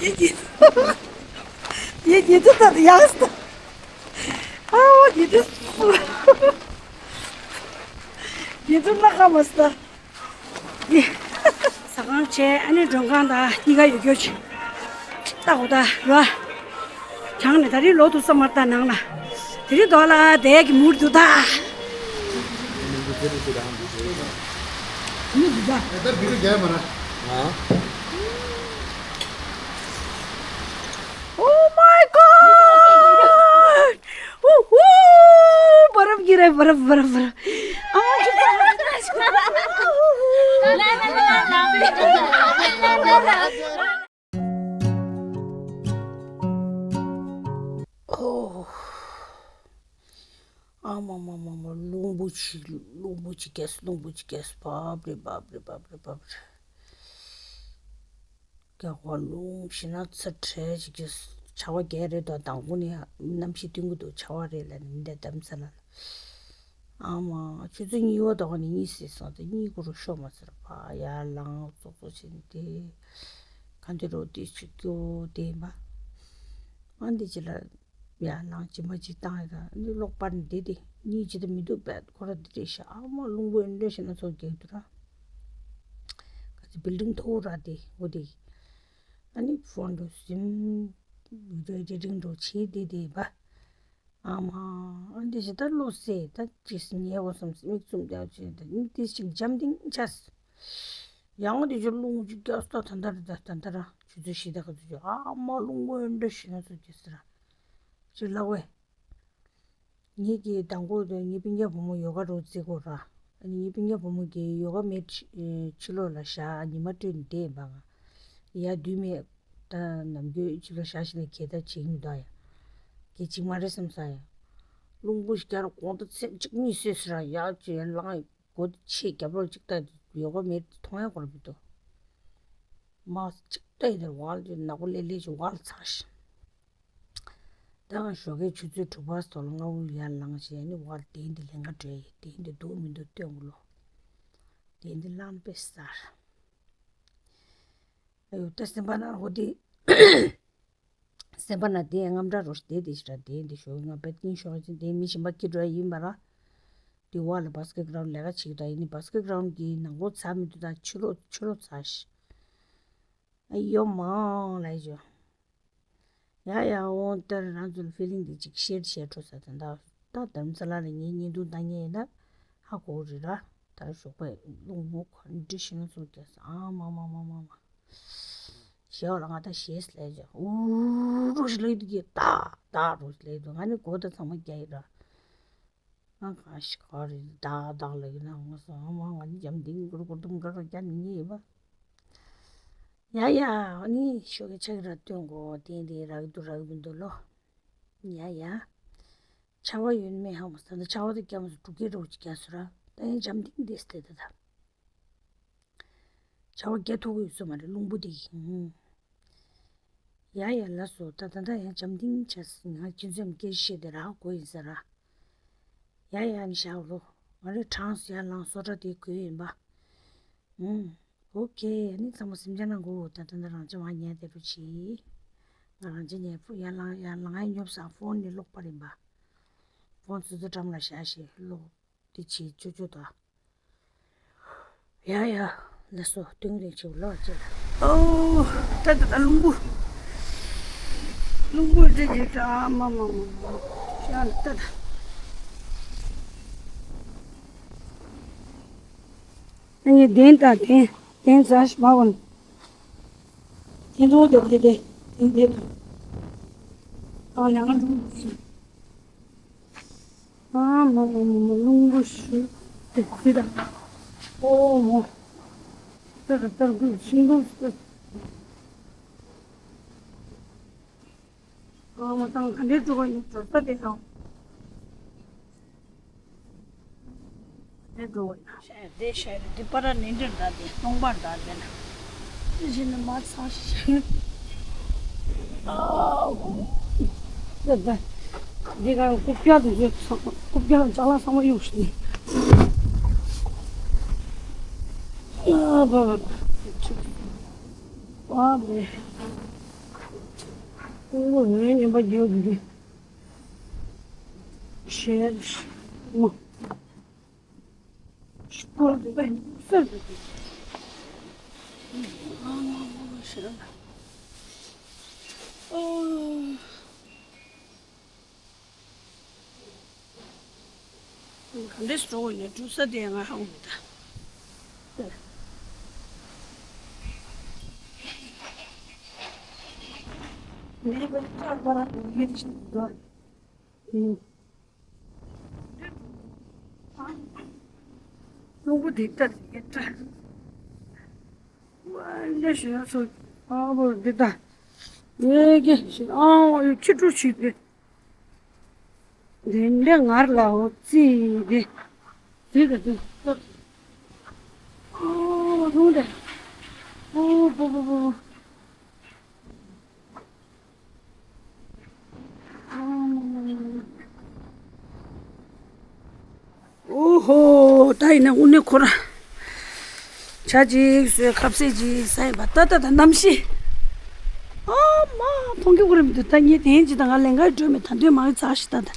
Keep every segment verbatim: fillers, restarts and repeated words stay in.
ཡེ་ཉི་ཚུ་ད་ཡག་སྟ། ཨ་ཝ་ཉི་ཚུ། ཉི་ཚུ་ལ་ཁ་མ་སྟ། ཟ་ཁང་བྱས་ཨ་ནི་མགྲོན་ཁང་དང་གཉིས་ཀ་ཡོད་རྒྱུ་ཅིག་ལྟ་གོ་ད་ར། གྱང་ནས་ད་རིང་ལོ་དུ་ས་མར་ལྟ་ནང་ལ། དེ་རིང་རྡོ་ལ་དེ་གི་མུར་དུ་ད། མུར་དུ་ད། Oh my God! Woohoo! Barf गिरा है, barf, barf, barf. Oh. ཨ་མ་མ་མ་མ། རླུང་བུ་ཅིག་རླུང་བུ་ཅིག་རྒྱས། རླུང་བུ་ཅིག་རྒྱས། བབ་རེ་བབ་རེ་བབ་རེ་བབ་རེ། རྒྱག་པ་རླུང་ཞེ་ན་ཚ་དྲགས་ཅིག་གིས་ཆར་པ་རྒྱག་རེད་དོ། དང་པོ་ནས་གནམ་གཤིས་སྟོན་གྱི་འདུག་ཆར་པ་རེད་ལབ་ནས་མི་འདྲ་གདམ་ས་ལ། ཨ་མ། ཆུ་ཚོད་གཉིས་པ་དོགས་ནས་གཉིད་སད་སོང་། ད་གཉིད་ཁུག་རུ་ཤོར་མ་ཟེར་བ། ཡར་ལངས་ཙོག་ཙོག་བྱས་ནས་དེ་ག་འདི་རུ་དེ་ཅིག་སྐྱོ་དེ་ཡིན་པ། ཨ་འདི་ཅི་ལ་ཡར་ལངས་སྦྱིན་པ་ཅིག་བཏང་ཡ་ད་འདི་གློག་སྤར་ནས་བསྡད་དེ་གཉིད་ཅི་ད་མི་འདུག་པས། ཁོ་ར་འདི་འདྲས་ཤག་ཨ་མ་རླུང་བུ་འདྲ་ཞིག་སྣ་ཚོགས་རྒྱག་འདུག་ར། ག་ཚོད་བིལ་ཌིང་མཐོ་པོ་ར་དེ་འོ་དེ། ཨ་ནི་ཕོན་འགྲོ་སིམ་བི་ཌིའོ་ཨེ་ཌི་ཊིང་འགྲོ་བྱེད་དེ་དེ་ཡིན་པ། ཨ་མ། ཨ་འདི་ཞིག་ད་བློ་གསལ། ད་ཅིག་ཉལ་དགོས་བསམ་སེ་མིག་བཙུམ་རྒྱག་བྱས་ད་ནི་དེ་ཞིག་འཇམ་ཐིང་ཆགས། ཡང་དེ་ཅིག་རླུང་ཅིག་རྒྱག་སྟོ། ད་ལྟ་རེད། ད་ད་ལྟ་ར་ཆུ་ཚོད་བཞི་དང་ག་ཚོད་ཅིག་ཨ་མ་རླུང་བུ་འདྲ་ཞིག་སྣ་ཚོགས་རྒྱག་ཟེར་ར། ཅིག་ལབ་བས། ངེད་ཀྱི་དང་པོ་དེ་ངའི་སྤུན་ཀྱག་བུ་མོ་ཡོ་ག་འགྲོ་རྩིས་སྐོར་ར། ཨ་ནི་ངའི་སྤུན་ཀྱག་བུ་མོ་གིས་ཡོ་ག་མེ་ཕྱི་ཕྱི་ལོགས་ལ་བཞག་ཉི་མ་སྤྲོད་ནས་བསྡད་ཡིན་པ། ང་ཡར་དུས་མེད་ད་ནམ་རྒྱུན་ཕྱི་ལོགས་བཞག་ཤི་ན་གད་ད་བྱེད་ཀྱི་མི་འདུག་ཡ། གད་ཅིག་མ་རེད་བསམ་ས་ཡ། རླུང་བུ་ཞིག་རྒྱག་ར་དགོང་དྲོ་ཚེ་གཅིག་གཉིད་སད་ཟེར་ར། ཡར་ཅིག་ཡར་ལངས་སྒོ་དེ་ཕྱེས་རྒྱབ་ལོགས་གཅིག་ལྟ། ཡོ་ག་མེ་མཐོང་ཡ་ཁོ་ར་མི་འདུག་མ་གཅིག་ལྟ་ཡིན་ན་ཝལ་དེ་ནག་པོ་ལེ་ལེ་ཞིག་ཝལ་ཚ་ཞིང་། ད་ང་ཞོགས་ཀའི་ཆུ་ཚོད་དྲུག་པ་ཙམ་ལ་སྔ་པོ་ཡར་ལངས་བྱས་ནས་ཝལ་དེ་འདི་ལེན་ག་འགྲོ་ཡི། དེ་འདི་འདུག་མི་འདུག་སྟོན་དགོས་ལོ། དེ་འདི་ལངས་པས་ཟེར། ཨ་ཡོ་ད་སེམས་པ་ན་འོ་དེ། སེམས་པ་ན་དེ་དངངས་སྐྲག་རོ་ཞིག་དེ་དེ་ཞིག་ར། དེ་འདི་ཞོགས་ང་བད་ཀྱིན་ཞོགས་ཀྱིན་དེ་མི་གཞན་པ་སྐྱིད་འགྲོ་ཡ་ཡིན་པ་ར། དེ་ཝལ་ལ་བྷ་སི་ཀེ་ཊི་གི་རའུན་ཌི་ལས་ཀ་བྱེད་ཀྱི་འདུག་ཡིན་ནི་བྷ་སི་ཀེ་ཊི་གི་རའུན་ཌི་གི་ནང་ལོགས་ཚ་མི་འདུག་ད་ཕྱི་ལོགས་ཕྱི་ལོགས་ཚ་ཞིང་། ཨ་ཡོ་མ་ལ་ཡོ། ཡ་ཡ། འོང་ལྟར་རང་ཚོ་ལ་ཕི་ལིང་འདི་ཅིག་ཤེར་བྱས་འགྲོ་ས་དང་། ད་ད་རྡ་རམ་ས་ལ་ལ་ངའི་བརྙན་ཐུང་ལྟ་མཁན་ཡིན་ན་ཧ་གོ་རེད་ར། ད་ཞོགས་པའི་རླུང་བུ་ག་འདྲ་ཞིག་ན་ཚོ་རྒྱག་ས། ཨ་མ་མ་མ་མ་མ། ཞེས་པ་ལ་ང་ད་ཞེས་ལས་ཀྱང་འུ་རུ་ཞིག་ལས་འདུག་གི། ཏག་ཏག་རུ་ཞིག་ལས་འདུག་ང་ནི་གོ་ད་ཚང་མ་རྒྱག་ཡིན་ར། ང་གང་ཞིག་ག་རེ་ཏག་ཏག་ལབ་ཀྱི་ན། ང་སོང་ཨ་མ་ང་ནི་འཇམ་ཐིང་གུར་གུར་དུམ་ག་རུ་རྒྱག་མི་ཉན་ཡིན་པ། ཡ་ཡ། ཨ་ནི་ཞོགས་ཀྱི་ཆ་གི་ར་སྟོན་གོ་དེ་འདི་རག་གི་འདུག་རག་གི་མི་འདུག་ལོ། ཡ་ཡ། ཆར་པ་ཡོད་མེད་ཧ་མ་སོང་། ད་ཆར་པ་དེ་རྒྱག་མ་སོང་འབྲུག་སྐད་རོ་ཅིག་རྒྱག་སོང་ར། ད་ཡང་འཇམ་ཐིང་དེ་སྟེ་ད་ད། ཆར་པ་རྒྱག་ཐུབ་ཀྱི་ཡོད་ས་མ་རེད་རླུང་བུ་དེ་ཡིན། ཡ་ཡ་ལགས་སོ། ད་ད་ད་ཡང་འཇམ་ཐིང་ཆགས་སོང་། ང་ཁྱེད་ཚོའི་སྐད་ཆ་བཤད་དེ་རག་གོ་ཡིན་ས་ར། ཡ་ཡ་ནི་བཞག་ལོ། ང་རེ་གྲངས་སུ་ཡར་ལངས་སོ་ཊ་དེ་གོས་ཡིན་པ། ཨུམ། ཨོ་ཁེ། ཨ་ནི་ཚང་མ་སེམས་ཅན་ནང་གོ་ད་ད་ད་རང་ཅག་མ་ཉལ་དེ་རུ་ཆི། ང་རང་ཅག་ཉལ་ཕུ་ཡར་ལངས་ཡར་ལངས་ཡ་ཉོབ་ས་ཕོན་ནི་ལོག་པ་རིན་པ། ཕོན་ཚུ་ཚོ་འགྲམ་ལ་བཞག་ཤེ་ལོག་དེ་ཆི་ཅོ་ཅོ་ད། ཡ་ཡ། ལགས་སོ་སྟོན་རིང་ཆེ་བ་ལོག་ཅེ་ལ། ཨོ། ད་ད་ད་རླུང་བུ། རླུང་བུ་འདྲེ་ཅིག་ད་མ་མ་མ་མ། ཤ་ལ་ད་ད། ཨ་ནི་དེན་ད་དེན་དེན་ཟ་ཞིག་མ་གོན། དེན་ཚོ་དེ་དེ་དེ་དེན་དེ་ད། ཨ་ཡང་འགྲོ། ཨ་མ་མ་མ་མ་རླུང་བུ་ཤུ་དེ་དེ་ད། ཨོ་མོ། ཏར་ཏར་གུ་ཤིང་གུ་ཏར། ཨ་མ་ཏང་ག་འདྲས་འགྲོ་བ་ཡིན་འགྲོ་ས་དེ་དང་། ག་འདྲས་འགྲོ་བ་ཡིན། དེ་ཤ་རེད་དེ་པ་ར་ནི་འདྲ་འདྲ་དེ་སྟོང་པ་འདྲ་དེ་ན། དེ་བཞིན་ནི་མ་ཚང་ཞིང་། ཨ་འོ། དེ་དེ་དེ་ག་རྐུབ་བཀྱག་དེ་ཚོ་ཚང་རྐུབ་བཀྱག་ཅ་ལག་ཚང་མ་གཡུགས་ཤིང་། ཨ་བ་བ་བ་བ་བ། ཨ་བ། ཨོ་ངའི་ཉན་པ་རྒྱག་གི་རེད། ཤེས་མ། སྐོར་འདི་པའི་སར་འདུག་ཨ་མ་མ་མ་ཤེས་ཨོ། ག་འདྲས་འགྲོ་དགོས་ཡིན་ན་འགྲོ་ས་དེ་ང་ཧ་གོ་མི་ད། ནས་པ་ཁ་པ་ར་ཡོད་ཅིག་འགྲོ། རླུང་བུ་དེ་ལྟར་ཡོད་འདྲ། ལས་ཞོ་སོ་ཨ་བོ་འདི་ད་ངེད་ཀྱི་ཞིག་ཨང་ཁྱི་ཕྲུག་ཞིག་གི་འདི་འདྲ་ངར་ལ་འོ་ཙི་འདི་འདི་ད་འདི་ཨོ་ལྷུང་དེ་ཨོ་བོ་བོ་བོ། ཨོ་ཧོ། ད་ཡིན་ན་དངོས་གནས་ཁོ་ར་ཇ་ཅིག་བཟོས་ཁ་ཟས་ཅིག་ཟ་ཡིན་པ་ད་ད་ད་གནམ་གཤིས་ཨ་མ་མཐོང་གི་ཁོ་ར་མི་འདུག་ད་ངས་དེ་ཡིན་ཅི་ད་ང་ལེན་ག་འགྲོ་མེད་ད་འདོད་མ་ཚ་ཞིག་ད་ད་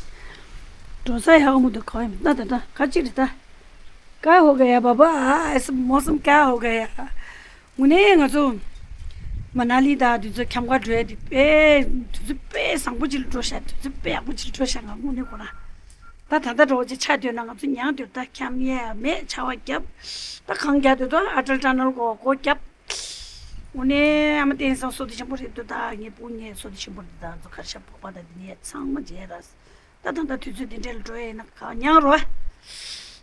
འགྲོ་ས་ཡག་མོ་འདུག་ག་ཡིན་ད་ད་ད་ག་ཅིག་རེད་ད་ཀ་ཧོ་ག་ཡ་བ་བ་ཨ་ཨེ་སི་མོ་སམ་ཀ་ཧོ་ག་ཡ། དངོས་གནས་ང་ཚོ་མ་ན་ལི་དང་དུས་ཚོད་འཁྱམ་ག་འགྲོ་ཡ་དེ་དཔེ་དུས་ཚོད་དཔེ་བཟང་པོ་ཅིག་ལ་འགྲོ་ཤག་དུས་ཚོད་དཔེ་ཡག་པོ་ཅིག་ལ་འགྲོ་ཤག་ང་དངོས་གནས་ཁོ་ན་ད་ད་ལྟ་འགྲོ་བ་ཅིག་ཆགས་སྡོད་ན་ང་ཚོ་མྱངས་སྡོད་ད་འཁྱམ་ཡས་མེད་ཆར་པ་བརྒྱབ་ད་གངས་རྒྱག་སྡོད་ད་ཨ་ཊལ་ཊ་ནལ་གོ་གོ་བརྒྱབ། དངོས་གནས་ཨ་མ་བསྟན་སང་བསོད་བདེ་ཆེན་པོ་རེད་འདུག་ད་ངའི་སྤུན་ངའི་བསོད་བདེ་ཆེན་པོ་རེད་ད་ང་ཚོ་གར་ཤ་བོག་པ་ད་འདི་ནས་ཚང་མ་མཇལ་ར། ད་ད་ད་དུས་ཚོད་འདི་འདྲ་ལ་འགྲོ་ཡས་ན་ག་མྱང་རོ།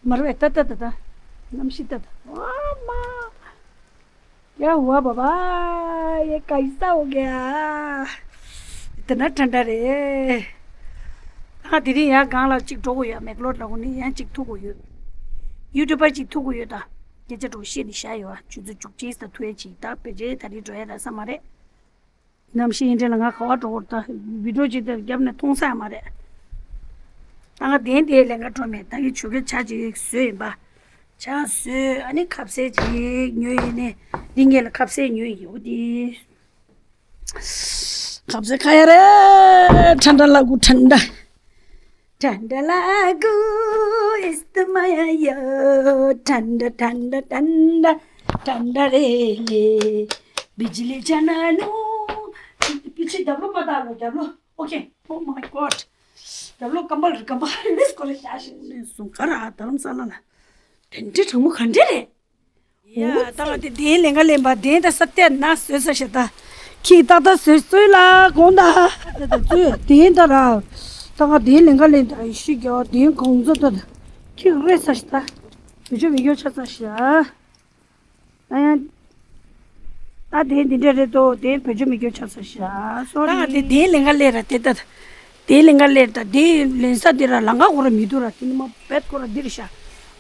མ་རོ་ད་ད་ད་ད། གནམ་གཤིས་ད་ད། ཝ་མ། ཡ་ཝ་བ་བ། ཡ་ག་ས་འོ་ག་ཡ། དེ་ན་ཁྲ་འདྲ་རེད། ཨ་དེ་རིང་ཡ་གང་ལ་གཅིག་འགྲོ་གོ་ཡ་མེག་ལོར་ལ་གོ་ནི་ཡ་གཅིག་ཐུག་གོ་ཡོད། ཡུ་ཊུབ་པ་གཅིག་ཐུག་གོ་ཡོད་ད། སྐད་ཆ་འགྲོ་བཤད་ནི་བྱ་ཡོད་ཨ་ཆུ་ཚོད་བཅུ་གཅིག་ད་ཐུག་ཡ་ཅིག་ད་བེ་ཅེ་ད་རིང་འགྲོ་ཡ་ར་ས་མ་རེད། གནམ་གཤིས་འདི་འདྲ་ལ་ང་ག་བ་འགྲོ་དགོས་རེད་ད། བི་ཌིའོ་ཅིག་དེར་བརྒྱབ་ནས་མཐོང་ས་ཡང་མ་རེད། ད་ང་གདན་དེའི་ལེན་ག་འགྲོ་མེད་ད་གི་ཆུ་གི་ཇ་ཅིག་བཟོས་ཡིན་པ། ཇ་བཟོས་ཨ་ནི་ཁ་ཟས་ཅིག་ཉོས་ཡིན་ནས་འདི་ངས་ལ་ཁ་ཟས་ཉོས་ཡིན་འོ་དེ། ཁ་ཟས་ཁ་ཡ་རེད་ཁྲ་འདྲ་ལ་གུ་ཁྲ་འདྲ། ཁྲ་འདྲ་ལ་གུ་ཨིས་ཏི་མ་ཡ་ཡོ། ཁྲ་འདྲ་ཁྲ་འདྲ་ཁྲ་འདྲ་ཁྲ་འདྲ་རེད། བི་ཇི་ལི་ཅ་ན་ནུ། པི་ཆི་རྒྱབ་ལོགས་མ་བཏང་ལོ་རྒྱབ་ལོགས། Okay, oh my god. རྒྱབ་ལོགས་ཀམ་པ་རེད་ཀམ་པ་རེད་སྐོར་རེ་བཞག་ཞིག་ནས་སོང་ག་ར་རྡ་རམ་ས་ལ་ལ། དེ་འདྲའི་གྲང་མོ་ག་འདྲ་རེད། ཡ་ད་ང་དེ་གདན་ལེན་ག་ལེན་པ་གདན་ད་ས་བལྟས་ན་བཟོས་ས་ཞེ་ད། ཁྱི་ཏག་ཏག་བཟོས་བཟོས་ལ་དགོངས་ད། ད་ད་བཟོས་གདན་ད་ར། ད་ང་གདན་ལེན་ག་ལེན་ད་ར་ཡེ་ཤུ་རྒྱལ་བ་གདན་གང་བཟོ་ད་ད། ཁྱི་རེད་ས་ཞེ་ད། བུ་ཆུ་མི་སྐྱོ་ཆ་ས་ཞེ། ཨ་ཡ། ད་དེ་འདི་འདྲ་རེད་དོ་དེ་བེད་སྤྱོད་མི་སྐྱོ་ཆགས་ས་ཤ་སོ་རི། ད་དེ་དེའི་ལེན་ག་ལེ་ར་དེ་ད། དེའི་ལེན་ག་ལེ་ད་དེའི་ལེན་ས་དེ་ར་ལང་ཀ་གོ་ར་མི་འདུག་ར་དེ་ནི་མ་བེད་གོ་ར་འདི་རེད་ཤ།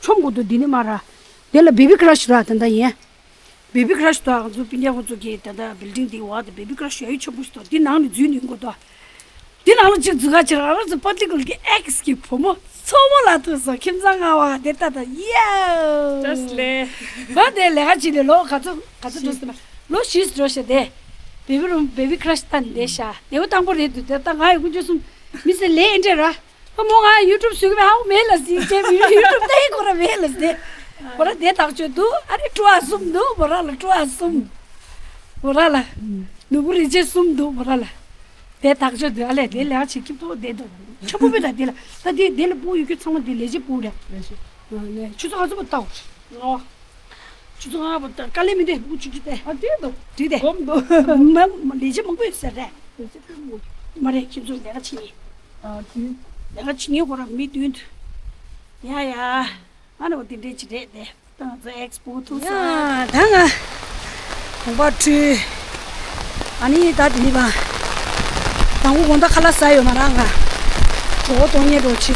ཆོམ་གོ་འདུག་འདི་ནི་མ་ར། དེ་ལ་བེ་བི་ཀ་ར་ཤི་ར་ད་ད་ཡིན། བེ་བི་ཀ་ར་ཤི་ད་ང་ཚོ་སྤུན་ཀྱག་ཁོ་ཚོ་གི་ད་ད་བིལ་ཌིང་དེ་བ་ད་བེ་བི་ཀ་ར་ཤི་ཡ་ཡི་ཆོམ་གོ་ཤི་ད་དེ་ནང་ནི་འཛུལ་ནི་ཡིན་གོ་ད། འདི་ནང་ལ་གཅིག་འཛུལ་ག་ཕྱིར་ཨ་ར་ཙི་པ་ཏི་ཀུལ་གྱི་ཨེག་སི་གི་བུ་མོ་མཚོ་མོ་ལ་ཐུག་སོང་ཁྱིམ་ཚང་ང་བ་དེ་ལྟ་ད་ཡ། བཀྲ་ཤིས་བདེ་ལེགས། བ་དེ་ལས་ཀ་བྱེད་ལས་ལོ་ག་ཚོད་ག་ཚོད་འགྲོ་སྲིད་པ་ལོ་བཞི་འགྲོ་ཤག་དེ། བེ་བི་རུམ་བེ་བི་ཀ་ར་ཤི་ལྟ་ནས་བསྡད་ཤག་དེ་བ་དང་པོ་རེད་འདུག་དེ་ལྟ་ང་ཡི་ཀུན་སྤྱོད་གསུམ་མི་ཚེ་ལས་ཨེ་འདྲས་ར། ཨ་མོ་ང་ཡུ་ཊུབ་བཟོས་གི་མེད་ཧ་གོ་མེད་ལ་ཟིན་ཅེ་མི་ཡུ་ཊུབ་ལྟ་ཡི་ཁོ་ར་མེད་ལ་ཟེ། ཁོ་ར་དེ་ཐག་ཆོད་འདུག་ཨ་རི་ཀྲུ་ཨ་གསུམ་འདུག་མོ་ར་ལ་ཀྲུ་ཨ་གསུམ། མོ་ར་ལ། ནུ་བུ་རི་ཅེ་གསུམ་འདུག་མོ་ར་ལ། དེ་ཐག་ཆོད་འདུག་ཨ་ལས་དེ་ལས་ཨ་ཆེ་ཁྱིམ་ཐོག་བསྡད་འདུག་ཆོ་པོ་པོ་དང་དེ་ལ་ད་དེ་དེ་ལ་སྤུ་ཡོད་ཁྱོད་ཚང་མ་དེ་ལས་ཅེ་སྤུ་རེད། ཆུ་ཚོད་ག་ཚོད་པ་ལྟ་འོ། ཆུ་ཚོད་ལྔ་པ་ལྟར་དཀའ་ལས་མི་འདུག་སྤུ་བཅུ་བཅུ་སྟེ། ཨ་དེ་འདུག་དེ་དེ་སྒོམ་འདུག་མ་མ་ལས་ཅེ་མང་པོ་ཡོད་ཟེར་རེད། མ་རེད་ཁྱེད་ཚོ་ལས་ཀ་བྱེད་ངེས། ཨ་དེ། ལས་ཀ་བྱེད་ངེས་ཁོ་རང་མི་བདུན་འདུག་ཡ་ཡ། ཨ་ནི་འོ་དེ་འདྲས་ཅིག་རེད་དེ། ད་ང་ཚོ་ཨེག་སི་པོ་ཐུག་སོང་། ཡ་ད་ང་གོམ་པ་ཁྲུས། ཨ་ནི་ད་དེ་ནི་བ། དང་པོ་དགོང་དག་ཁ་ལག་ཟ་ཡོད་མ་རེད་ང་། གྲོད་ཁོག་ལྟོགས་ཉེས་འདྲ་བྱས་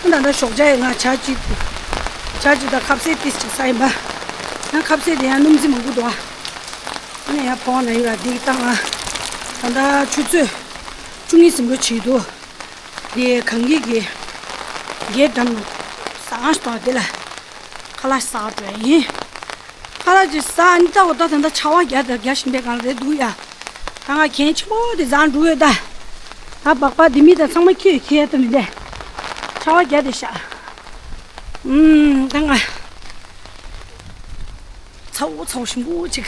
སོང་། ཨ་ད་ད་ཞོགས་ཇ་ཡི་ང་ཇ་གཅིག་ཇ་གཅིག་དང་ཁ་ཟས་ཏིས་ཅིག་ཟ་ཡིན་པ། ཡང་ཁ་ཟས་དེ་ཡང་སྣུམ་རྩི་མང་པོ་འདུག་ཨ། ཨ་ནི་ཡང་ཕོ་བ་ན་ཡིན་ལ་འདི་བཏང་ཨ། ད་ད་ཆུ་ཚོད་བཅུ་གཉིས་ཟིན་འགྲོ་བྱེད་འདུག་དེ་གངས་སྐྱིད་ཀྱི་རྒྱལ་འགྲམ་ཟ་ཁང་ཞིག་དང་དེ་ལ་ཁ་ལག་ཟ་འགྲོ་ཡ་ཡིན། ཁ་ལག་ཅིག་ཟ་ཨ་ནི་ད་འོ་ད་ད་ད་ཆར་པ་རྒྱག་ད་རྒྱག་བཞིན་པའི་སྒང་ལ་རེད་འདུག་ཡ། ད་ང་གན་ཆེན་པོ་དེ་བཟང་འགྲོ་ཡོད་ད། ད་སྦག་སྦག་འདི་མི་ད་ཚང་མ་ཁྱོད་ཁྱེད་ད་མི་འདས། ཁྲ་བ་རྒྱ་དེ་ཤ། ཨུམ་ད་ང་ཚ་བོ་ཚ་བོ་ཞིམ་པོ་ཅིག་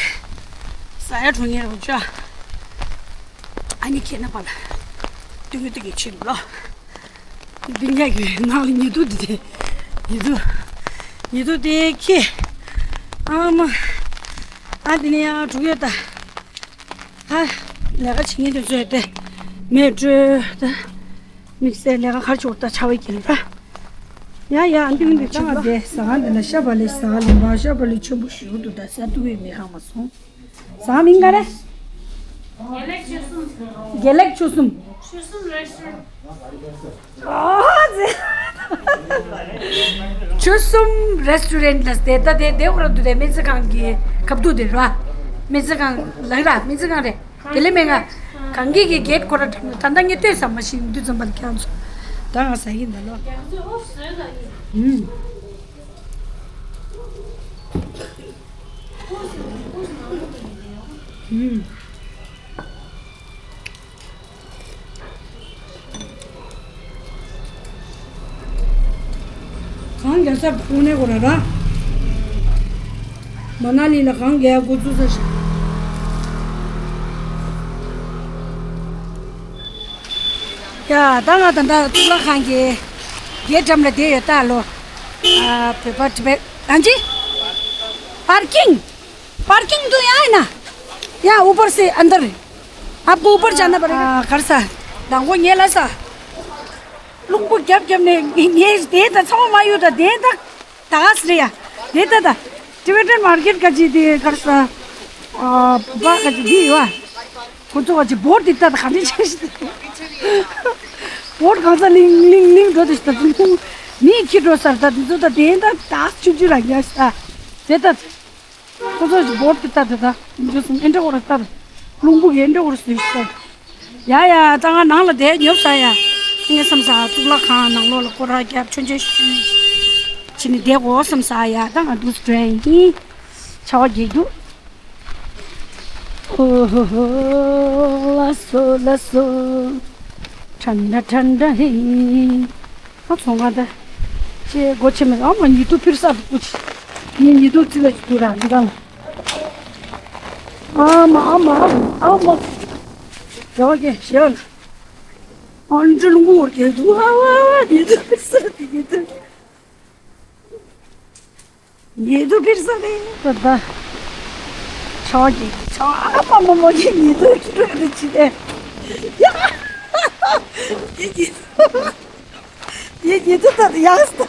ཟ་ཡ་འགྲོ་ངེས་རེད་བ་ཅོ། ཨ་ནི་ཁྱེད་ན་པ་ལ་སྟོན་གི་སྟོན་གི་ཆེད་དུ་ལོ། འདི་ངས་ཀྱི་ནང་ལ་ཉེ་དུ་འདི་དེ། ཉེ་དུ། ཉེ་དུ་དེ་ཁྱེད། ཨ་མ། ཨ་འདི་ནས་ཡང་འགྲོ་ཡོད་ད། ཨ། ལས་ཀ་བྱེད་མཁན་དེ་ཚོས་དེ། མེ་སྤྲོད་ད། དམིགས་བསལ་ལས་ཀ་གར་ཆོག་ད་ཆ་བའི་གིན་ར། ཡ་ཡ་འདི་འདི་ཆ་བ་དེ་ཟ་ཁང་འདི་ལ་ཤ་བ་ལས་ཟ་ལུང་པ་ཤ་བ་ལས་ཆེན་པོ་ཞིག་འདུག་ད་ཟ་ཐུབ་ཡོད་མེད་ཧ་མ་སོང་། ཟ་མིན་ག་རེ། དགེ་ལེགས་ཆོལ་གསུམ། དགེ་ལེགས་ཆོལ་གསུམ། ཆོལ་གསུམ་རེ་སི་ཊོ་རན། ཨོ་ཙི། ཆོལ་གསུམ་རེ་སི་ཊོ་རན་ལ་དེ་ད་དེ་དེ་ཁོ་ར་འདུག་དེ་སྨན་རྩིས་ཁང་གི་ཁབ་ཏུ་དེ་ར། སྨན་རྩིས་ཁང་ལ་ར་སྨན་རྩིས་ཁང་རེད། དེ་ལས་སྨན་ཁང་། གང་གི་གི་གེ་ཊི་ཁོ་ར་དྲངས་ནས་ད་ལྟ་ངས་ལྟོས་ཙམ་མ་ཞིག་འདུག་ཙམ་པ་ལ་ཁྱེད་ཚོ། ད་ང་ཟ་གི་འདུག་ལོ། ཨུམ། ཨུམ། གངས་རྒྱག་སར་དངོས་གནས་ཁོ་ར་ར། མ་ན་ལི་ལ་གངས་རྒྱག་འགོ་བཙུགས་ས་ཞིག་ཡ་ད་ང་ད་ལྟ་གཙུག་ལག་ཁང་གི་གེ་ཊི་འགྲམ་ལ་བསྡད་ཡོད་ད་ལོ། ཨ་བོད་པ་ཊི་བེ་ཊན་ཅི། པར་ཀིང་། པར་ཀིང་དུ་ཡ་ཡིན་ན། ཡ་ཨུ་པར་སེ་ཨན་དར། ཨབ་ཀོ་ཨུ་པར་ཇཱ་ན་པར། ཨ་གར་ས། དང་པོ་ངས་ལ་ས། རླུང་བུ་རྒྱབ་རྒྱབ་ནས་ངས་དེ་ད་ཚང་མ་མ་གཡུག་ད་དེ་ད། ད་ག་སི་རེད་ཡ། དེ་ད་ད། ཊི་བེ་ཊན་མར་ཀེཊ་ག་ཅི་དེ་གར་ས། ཨ་བ་ག་ཅི་དེ་ཡོད་ཨ། ཁོ་ཚོ་བ་ཅི་བོར་དེ་ལྟ་ད་ག་འདྲ་ཆགས་ཤི་དེ། བོར་གང་ས་ལིང་ལིང་ལིང་འགྲོ་དེ་ཤི་ད་དུང་མི་ཁྱི་འགྲོ་སར་ད་དེ་ཚོ་ད་དེ་ད་ད་ཆུ་ཆུ་ར་ཡ་ཤི་ད་དེ་ད། ཁོ་ཚོ་ཅི་བོར་དེ་ལྟ་དེ་ད་འཇོ་སུམ་ཨེ་འདྲ་འོ་ར་ལྟ་རླུང་བུ་ཨེ་འདྲ་འོ་ར་སུ་ཤི་ད། ཡ་ཡ་ད་ང་ནང་ལ་དེ་ཉོབ་ས་ཡ། ངས་བསམ་ས་གཙུག་ལག་ཁང་ནང་ལོགས་ལ་སྐོར་ར་རྒྱབ་མཆོད་མཇལ་ཞུས། ཕྱི་ནས་བསྡད་དགོས་བསམ་ས་ཡ་ད་ང་འདུག་སེ་འགྲོ་ཡིན། ཆར་པ་རྒྱག་འདུག་ཨོ་ཧོ་ཧོ། ལ་སོ་ལ་སོ། ཁྲན་ད་ཁྲན་ད་ཧེ། ཨ་ཚོང་ཁང་ད། ཅེ་སྒོ་ཕྱེ་མེད་ཨ་མ་ཉི་དུ་ཕིར་ས་འདུག་གུ་ཅི། ངས་ཉི་དུ་ཙི་ལ་ཅི་འདུག་ར་འདི་གང་། ཨ་མ་ཨ་མ་ཨ་མ་ཨ་མ། རེ་བ་ཀྱེ་ཞེ་ལ། ཨ་འདྲ་ལུང་པོ་བོར་གྱི་འདུག་ཨ་བ་ཉི་དུ་ཕིར་ས་འདི་ཉི་དུ། ཉེ་དུ་ཕིར་ས་རེད་ད་ད། ཆ་གི་ཆ་ཨ་མ་མ་མ་གི་ཉེ་དུ་ཁྱི་རོད་དུ་ཅི་རེད། ཡ། ཡེ་ཉེ་དུ། ཡེ་ཉེ་དུ་ད་ཡག་སི་ད།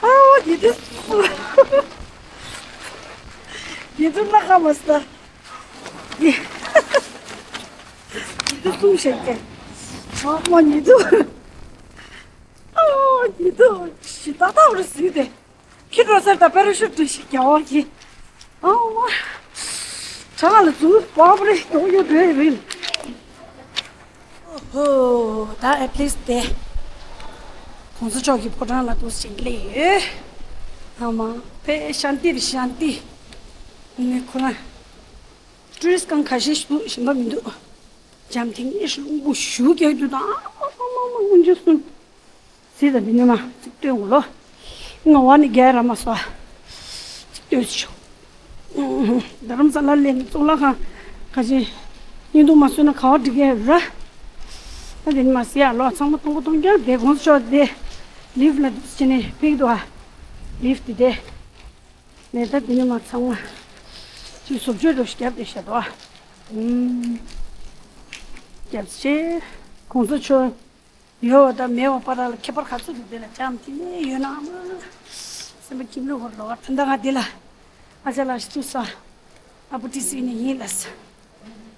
ཨ་བ་ཉེ་དུ། ཉེ་དུ་ལ་ཁ་མ་སི་ད། ཉེ་དུ་སུང་ཤེས་ཀྱི། ཨ་མ་ཉེ་དུ། ཨོ། ཉེ་དུ་ཞི་ཏག་ཏག་རུ་ཟིན་ཏེ། ཁྱི་འགྲོ་སར་དང་པེ་ར་ཤུ་ཊི་ཞིག་རྒྱག་པ་གི། ཨོ། གྲང་ལ་འཛུལ་བབ་རེ་ཡོང་ཡོད་འདོད་རེད། ཨོ་ཧོ། ད་ཨེ་པི་ལིས་ཏེ། གོང་ས་མཆོག་གི་ཕོ་བྲང་ལ་འདུག་སེ་སླེབས་ཡོད། ཨ་མ། དཔེ་ཤཱན་ཏི་རེད་ཤཱན་ཏི། ནི་ཁོ་རང་། ཊུ་རི་སི་ཊི་གང་ག་ཤེད་ཞིག་འདུག་གཞན་པ་མི་འདུག་འཇམ་ཐིང་ངེ་ཞིག་རླུང་བུ་ཞུ་རྒྱག་དུས་དང་ཨ་མ་མ་མ་མ་འཇུ་སོང་། སི་ད་འདི་ནི་མ་ཚིག་སྟོན་གོ་ལོ། ང་བ་ནི་རྒྱལ་ར་མ་སོ། ཚིག་སྟོན་ཞུ། རྡ་རམ་ས་ལ་ལེན་གཙུག་ལག་ཁང་ག་ཅི་བརྙན་ཐུང་མ་བཟོས་ན་ག་བ་འགྲིག་གི་ར། ད་འདི་ནི་མ་སི་ཡ་ལོ་ཚང་མ་སྟོང་པ་སྟོང་རྐྱང་དེ་གོང་ས་མཆོག་དེ་ལིབ་ལ་འདུག་ཅི་ནས་ཕེག་འདུག་ཨ། ལིབ་དེ་དེ། ནས་ད་འདི་ནས་མ་ཚང་མ་ཅིག་བཟོ་བཅོས་འགྲོ་ཞིག་བརྒྱབ་བསྡད་བཞག་འདུག་ཨ། ཨུམ། བརྒྱབ་ཆེ། གོང་ས་མཆོག་ཡོད་པ་དང་མེད་པ་བར་ལ་ཁྱད་པར་ག་ཚོད་འདུག་དེ་ལ་ཅམ་དེ་ནས་ཡོད་ན་ཨ་མ། སེམས་པ་ཁྱིམ་ལུག་ཧོར་ལོག་ད་ལྟ་ང་འདི་ལ་ཨ་ཅག་ལགས་ཤི་ཚུགས་ས། ཨ་བུ་ཏི་སི་ནས་ཡིན་ལ་ས།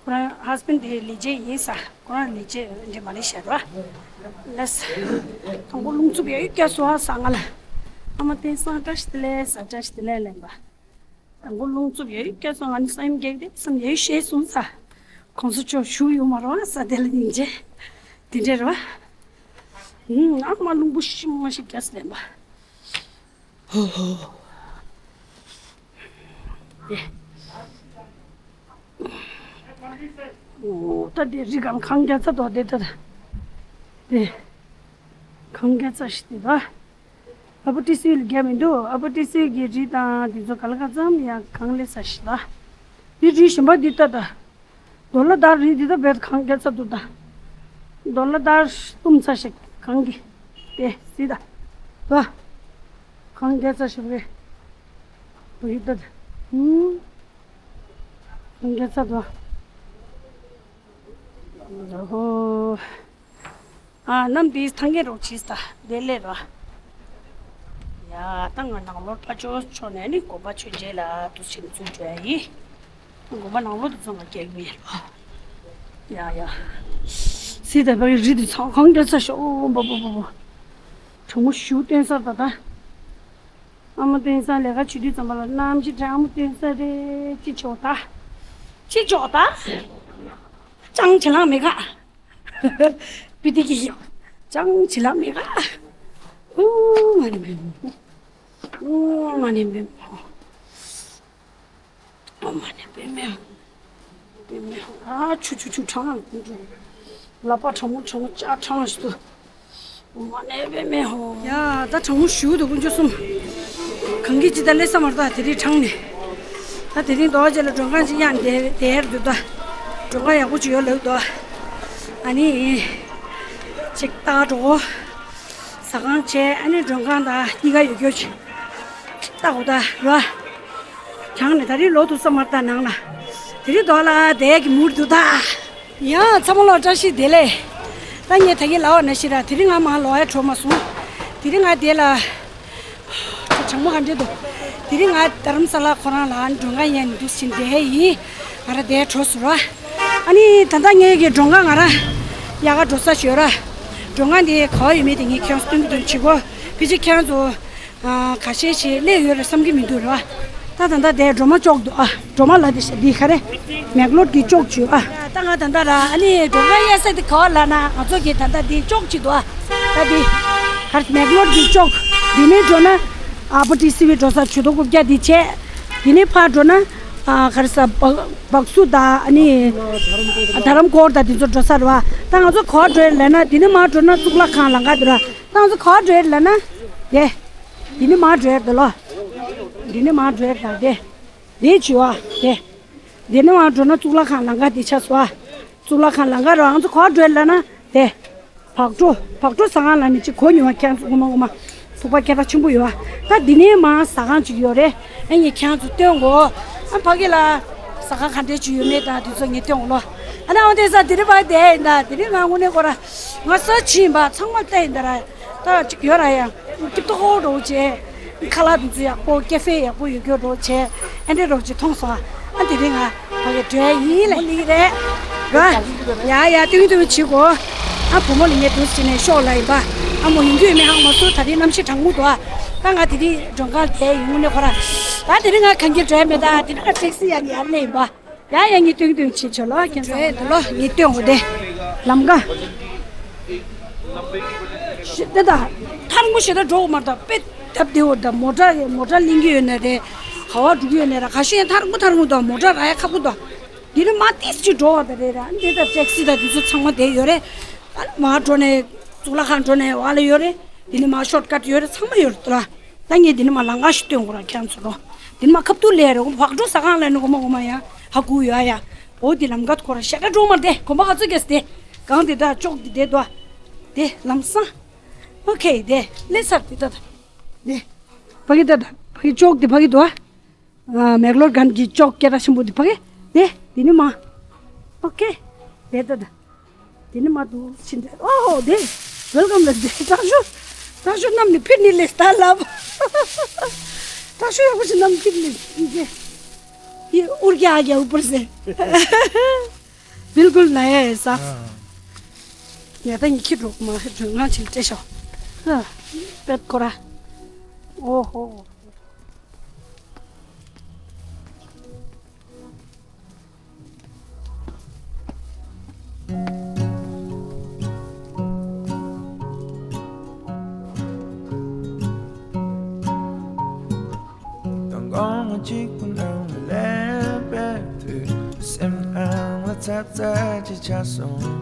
ཁོ་རང་ཧས་བྷེན་ཌི་དེ་ལས་བྱེད་ཡིན་ས། ཁོ་རང་ལས་བྱེད་འདི་མ་ལེ་ཤི་ཡ་ར། ལས། དང་པོ་རླུང་འཚུབ་ཡ་ཡོད་སྐྱ་སོ་ཧ་ས་ང་ལ། ཨ་མ་བསྟན་སང་བཀྲ་ཤིས་བདེ་ལེགས་ས་བཀྲ་ཤིས་བདེ་ལེགས་ལན་པ། དང་པོ་རླུང་འཚུབ་ཡ་ཡོད་སྐྱ་སོ་ང་ནི་ས་ཡོམ་རྒྱག་དེ་བསམ་ཡ་ཡོད་ཤེས་སོང་ས། གོང་ས་མཆོག་བཞུགས་ཡོད་མ་རེད་བ་ས་དེ་ལ་སྙིང་རྗེ། དེ་འདྲ་རེད་བ། ཨ་མ་རླུང་བུ་ཤི་མ་ཤི་རྒྱ་སི་ལན་པ། ཧོ་ཧོ། ཨེ། ཨོ་ད་དེ་རི་གང་གང་རྒྱ་ཚ་དོ་དེ་ད་དེ་གང་རྒྱ་ཚ་ཞིག་དེ་ད། ཨ་བུ་ཏི་སུའི་ལ་རྒྱ་མི་འདུག་ཨ་བུ་ཏི་སུའི་གི་རི་དང་དེ་ཚོ་ག་ལ་ག་ཙམ་ཡང་གང་ལས་ས་ཞིག་ལ། དེ་རི་གཞན་པ་འདི་ལྟ་ད། རྡོ་ལ་དར་རི་འདི་ལྟ་བས་གང་རྒྱ་ཚ་འདུག་ད། རྡོ་ལ་དར་གཏུམ་ཚ་ཞིག་གང་གི་དེ་སི་ད། ད། གང་རྒྱ་ཚ་ཞིག་རེད། བུ་ཡི་ལྟ་ད། ཧུམ། གང་རྒྱ་ཚ་འདུག་ཨོ་ཧོ། ཨ་གནམ་འདི་ཐང་གེ་རོགས་ཕྱིས་ད་དེ་ལས་ར། ཡ་ད་ང་ནང་ལོགས་ཕ་ཆོས་ཆོ་ནས་ནི་དགོན་པ་ཆོས་རྗེས་ལ་དུ་ཕྱིན་ཚུལ་བྱོས་ཡིན། དགོན་པ་ནང་ལོགས་དུ་ཚང་མ་སྐྱེལ་གི་མེད་ར། ཡ་ཡ། སི་ད་བའི་རི་དུ་ཚང་གང་རྒྱ་ཚ་ཤོག་འོ་འབོ་འབོ་འབོ་འབོ། གྲོགས་མོ་ཞུ་བསྟན་ས་ད་ད། ཨ་མ་བསྟན་ས་ལས་ཀ་བྱེད་དུས་ཙམ་པ་ལ་གནམ་གྱི་དྲ་ཨ་མ་བསྟན་ས་རེད་ཅི་ཆོག་ད། ཅི་ཆོག་ད། ཅང་ཆེ་ལང་མི་ག་བི་དི་གི་ཡོ། ཅང་ཆི་ལ་མི་ག་ཨུ་མ་ནི་བེ་མོ། ཨུ་མ་ནི་བེ་མོ། ཨུ་མ་ནི་བེ་མོ། བེ་མོ། ཨ་ཆུ་ཆུ་ཆུ་གྲང་། ལ་པ་གྲང་མོ་གྲང་མོ་ཅག་གྲང་ཞིག་ཏུ། ཨུ་མ་ནི་བེ་མོ། ཡ་ད་གྲང་མོ་ཞུ་འདུག་དཀོན་མཆོག་གསུམ། གང་གི་ཅི་ད་ལས་ས་མར་ད་དེ་རིང་གྲང་ནས། ད་དེ་རིང་རྡོ་རྗེ་ལ་མགྲོན་ཁང་ཅིག་ཡང་དེར་དེར་འདུག་ད། མགྲོན་ཁང་ཡག་པོ་ཅིག་ཡོད་ལབ་འདུག་ཨ་ནི། ཅིག་ལྟ་འགྲོ། ཟ་ཁང་བྱས་ཨ་ནི་མགྲོན་ཁང་དང་གཉིས་ཀ་ཡོད་རྒྱུ་ཅིག་ལྟ་དགོས་ད་ར། གྲང་ནས་ད་རིང་ལོག་འདུག་ས་མར་ད་ནང་ལ། དེ་རིང་རྡོ་ལ་དེ་གི་མུར་འདུག་ད། ཡང་ཚང་མ་ལ་བཀྲ་ཤིས་བདེ་ལེགས། ད་ངས་ད་གིན་ལབ་པ་ནང་བཞིན་ར་དེ་རིང་ང་མར་ལོག་ཡ་བྲོ་མ་སོང་། དེ་རིང་ང་དེ་ལ། གྲང་མོ་ག་འདྲས་འདུག་དེ་རིང་ང་རྡ་རམ་ས་ལ་ཁོ་རང་ལ་མགྲོན་ཁང་ཡན་འདུག་ཕྱིན་བསྡད་ཡིན། ང་ར་དེ་བྲོས་སོང་ར། ཨ་ནི་ད་ལྟ་ངའི་གི་མགྲོན་ཁང་ང་ར་ཡག་ག་འགྲོ་ས་ཞོལ་ར། མགྲོན་ཁང་དེ་ག་བ་ཡོད་མེད་དེ་ངས་ཁྱེད་རང་ཚོ་སྟོན་གི་འདུག་བྱེད་གོ། ཕལ་ཆེར་ཁྱེད་རང་ཚོ་ཁ་ཤས་ཤིག་སླེབས་ཡོད་རེད་བསམ་གི་མི་འདུག་ར། ད་ད་ལྟ་དེ་སྒྲོལ་མ་ཅོག་འདུག་ཨ། སྒྲོལ་མ་ལ་དེ་ཤ་འདི་ག་རེ། མེག་ལོར་གྱི་ཅོག་བྱོས་ཨ། ད་ང་ད་ལྟ་ར་ཨ་ནི་སྒྲོལ་མ་གཡས་ས་དེ་ག་བ་ལ་ན་ང་ཚོ་གི་ད་ལྟ་འདི་ཅོག་ཅིག་འདུག་ཨ། ད་འདི་གར་མེག་ལོར་གྱི་ཅོག་འདི་ནས་འགྲོ་ན་ཨ་པོ་ཏི་སི་བི་འགྲོ་ས་ཇུས་གཏོགས་རྐུབ་བཀྱག་འདི་བྱས། འདི་ནས་ཕར་འགྲོ་ན་ཨ་གར་ས་བག་བག་སུ་ད་ཨ་ནི་དྷ་རམ་གོར་ད་འདི་ཚོ་འགྲོ་ས་རེད་བ། ད་ང་ཚོ་ག་བ་འགྲོ་ཡ་ལ་ན་འདི་ནས་མར་འགྲོ་ན་གཙུག་ལག་ཁང་ལམ་ཁ་འདི་ར། ད་ང་ཚོ་ག་བ་འགྲོ་ཡ་ལ་ན་དེ། འདི་ནས་མར་འགྲོ་ཡ་འདི་ལོ། འདི་ནས་མར་འགྲོ་ཡ་ད་དེ། འདི་བྱི་བ་དེ། འདི་ནས་མར་འགྲོ་ན་གཙུག་ལག་ཁང་ལམ་ཁ་འདི་ཆགས་སོ་ཨ། གཙུག་ལག་ཁང་ལམ་ཁ་རོ་ང་ཚོ་ག་བ་འགྲོ་ལབ་ན་དེ། བག་དྲོ་བག་དྲོ་ཟ་ཁང་ལ་ནི་ཅིག་གོ་མྱོང་བ་ཁྱེད་ཚོ་ངོ་མ་ངོ་མ། ཐུག་པ་སྐད་གྲགས་ཆེན་པོ་ཡོད་ཨ། ད་འདི་ནས་མར་ཟ་ཁང་ཅིག་ཡོད་རེད། ཨ་ངས་ཁྱེད་ཚོ་སྟོན་གོ། ཨ་ཕ་གི་ལ། ཟ་ཁང་ག་འདྲས་ཅིག་ཡོད་མེད་དང་དེ་ཚོ་ངས་སྟོན་གོ་ལོ། ཨ་ན་འོ་དེ་ས་དེ་རིང་བ་དེ་ཡིན་ད་དེ་རིང་ང་དངོས་གནས་ཁོ་ར། ང་ས་ཕྱིན་པ་ཚང་མ་ལྟ་ཡིན་ད་ར། ད་ཅིག་ཡོད་ར་ཡ། སྐྱིད་ཏོག་འགྲོ་བྱས། ཁ་ལག་དེ་ཚོ་ཡག་པོ་ཀེ་ཧྥེ་ཡག་པོ་ཡོད་རྒྱུ་འགྲོ་བྱས། ཨེ་འདྲས་འགྲོ་བྱས་མཐོང་སོང་ཨ། ཨ་དེ་རིང་ང་ཕ་གི་འགྲོ་ཡ་ཡིན་ལ་ཡིན་རེད། ར། ཡ་ཡ་ཏུང་ཏུང་བྱེད་གོ། ཨ་བུ་མོ་ལ་ངས་དུང་བྱས་ནས་ཤོག་ལ་ཡིན་པ། ཨ་མོ་ཡིན་རྒྱུ་ཡོད་མེད་ཧང་མ་སུ་ད་རིང་གནམ་གཤིས་གྲང་མོ་འདུག་ཨ། ད་ང་དེ་རིང་མགྲོན་ཁང་དེ་ཡིན་དངོས་གནས་ཁོ་ར། ད་དེ་རིང་ང་གང་གི་འགྲོ་ཡ་མེད་ད་དེ་རིང་ང་ཊེག་སི་ཡ་ནི་ཡར་སླེབས་ཡིན་པ། ཡ་ཡ་ངས་ཏུང་ཏུང་བྱེད་ཆོག་ལོ་ཁྱེད་ཚོ། འགྲོ་ཡ་འདི་ལོ་ངས་སྟོན་འོ་དེ། ལམ་ཀ་ཞེ་ད་ད། ཐར་མོ་ཞེ་ད་འགྲོ་མར་ད་དཔེ་སྟབས་བདེ་བོ་ད་མོ་ཊ་མོ་ཊ་གླེང་གི་ཡོད་ན་རེད། ག་བ་འགྲོ་གི་ཡོད་ན་ར་ཁ་ཤས་ཐར་མོ་ཐར་མོ་ད་མོ་ཊ་ར་ཡ་ཁ་པོ་ད། འདི་ནི་མ་ཏིས་ཅིག་འགྲོ་བ་ད་རེད་ར་འདི་ད་ཊེག་སི་ད་འདི་ཚོ་ཚང་མ་བསྡད་ཡོད་རེད། ཨ་ནི་མར་འགྲོ་ནས་གཙུག་ལག་ཁང་འགྲོ་ནས་བ་ལ་ཡོད་རེད། འདི་ནི་མར་ཤོར་ཀཊ་ཡོད་རེད་ཚང་མ་ཡོད་རེད་ད། ད་ངས་འདི་ནི་མར་ལམ་ཀ་ཞིག་སྟོན་དགོས་ར་ཁྱེད་ཚོ་ལོ། འདི་ནི་མར་ཁབ་ཏུ་ལས་རེད་འོ་བག་གྲོ་ཟ་ཁང་ལ་ནི་འོ་མ་འོ་མ་ཡ་ཧ་གུ་ཡོད་ཡ། འོ་འདི་ལམ་ཀ་ཁོ་ར་ཤ་ཀ་འགྲོ་མར་དེ་གོམ་པ་ག་ཚོད་རྒྱས་དེ། གང་དེ་ད་ཅོག་དེ་དེ་དོ། དེ་ལམ་སང་། ཨོ་ཁེ་དེ་ལེ་སར་དེ་ད་ད། དེ། ཕ་གི་ད་ད་ཕ་གི་ཅོག་དེ་ཕ་གི་དོ། ཨ་མེག་ལོར་གན་གྱི་ཅོག་སྐད་གྲགས་ཆེན་པོ་དེ་ཕ་གི་དེ་དེ་ནི་མ། ཨོ་ཁེ། དེ་ད་ད། དེ་ནི་མ་དུ་ཕྱིན་དེ་ཨོ་དེ། ཝེལ་ཀམ་ལ་དེ་དྲག་ཤོས། དྲག་ཤོས་རྣམས་ནི་ཕིར་ནི་ལེ་སྟ་ལབ། དྲག་ཤོས་ཡག་པོ་ཞིག་རྣམས་ཕིར་ནི་ལེ། ཡེ་ཨུར་གྱ་ཨ་གྱ་ཨུ་པར་སེ། बिल्कुल नया है साहब। ཡ་ད་ཉི་ཁྱི་འགྲོ་མ་འགྲོ་ང་ཆིལ་ཏེ་ཤོ། ཧ། པེད་ཁོ་ར། ཨོ་ཧོ། དང་གང་གཅིག་པུ་ནང་ལས་པའི་དུས་སེམས་ཨང་ལ་ ཚབ་ཚ་ཅིག་ཆགས་སོང་།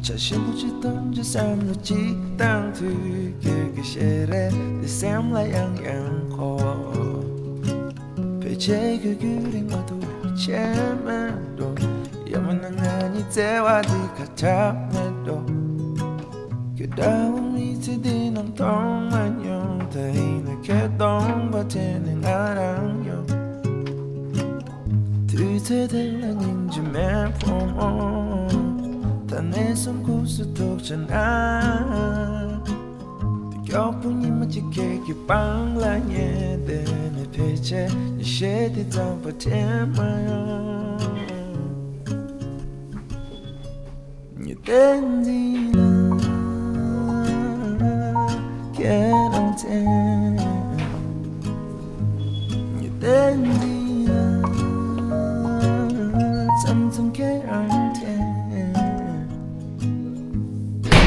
ཆ་ཞིམ་པོ་ཅིག་འཐུང་རྒྱུ་བསམ་བློ་ཅིག་བཏང་དུས། ཁྱོད་ཀྱི་ཞལ་རས་འདི་སེམས་ལ་ཡང་ཡང་འཁོར། ཕལ་ཆེར་ཁྱོད་རྒྱུན་རིང་མ་ཐུབ་ཆེ་མེད་འགྲོ། ཡང་མིན་ན་ང་གཉིས་བརྩེ་བ་འདི་ཁ་ཁྲལ་མེད་འགྲོ། ཁྱོད་འདྲ་བོ་མི་ཚེ་འདི་ནང་མཐོང་མ་མྱོང་། ད་ཡིན་ན་ཁྱོད་སྟོང་པ་དྲན་ནས་ང་རང་ཡོང་། དུས་ཚོད་དེ་ལ་སྙིང་རྗེ་མེད་ཕོ་མོ། ད་ནས་བཟུང་ཁུག་སུ་ཐུག་བྱ་ན། དེ་མགྱོགས་པོ་ཉི་མ་གཅིག་ཁྱེད་ཀྱི་པང་ལ་ཉལ་བསྡད་ནས། ཕལ་ཆེར་ཉི་ཤེལ་དེ་ཙམ་པ་དྲན་མ་ཡོང་། ཉི་སྟེང་འཛིན་ལ་ཁྱེད་རང་བཙལ། ཉི་སྟེང་འཛིན་ལ་མཚམས་མཚམས་ཁྱེད་རང་དྲན།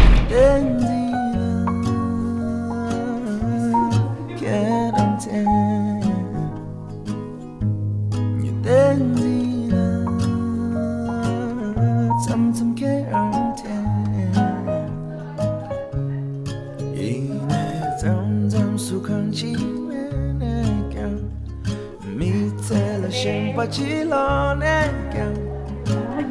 ཉི་སྟེང་འཛིན་ལ་ཁྱེད་རང་བཙལ། ཉི་སྟེང་འཛིན་ལ་མཚམས་མཚམས་ཁྱེད་རང་དྲན། ཡིན་ནའི་མཚམས་མཚམས་སུ་གང་ཅི་མེད་ནས་ཀྱང་། མི་ཚེ་ལ་ཞེན་པ་ཅི་ལོག་ནས་ཀྱང་།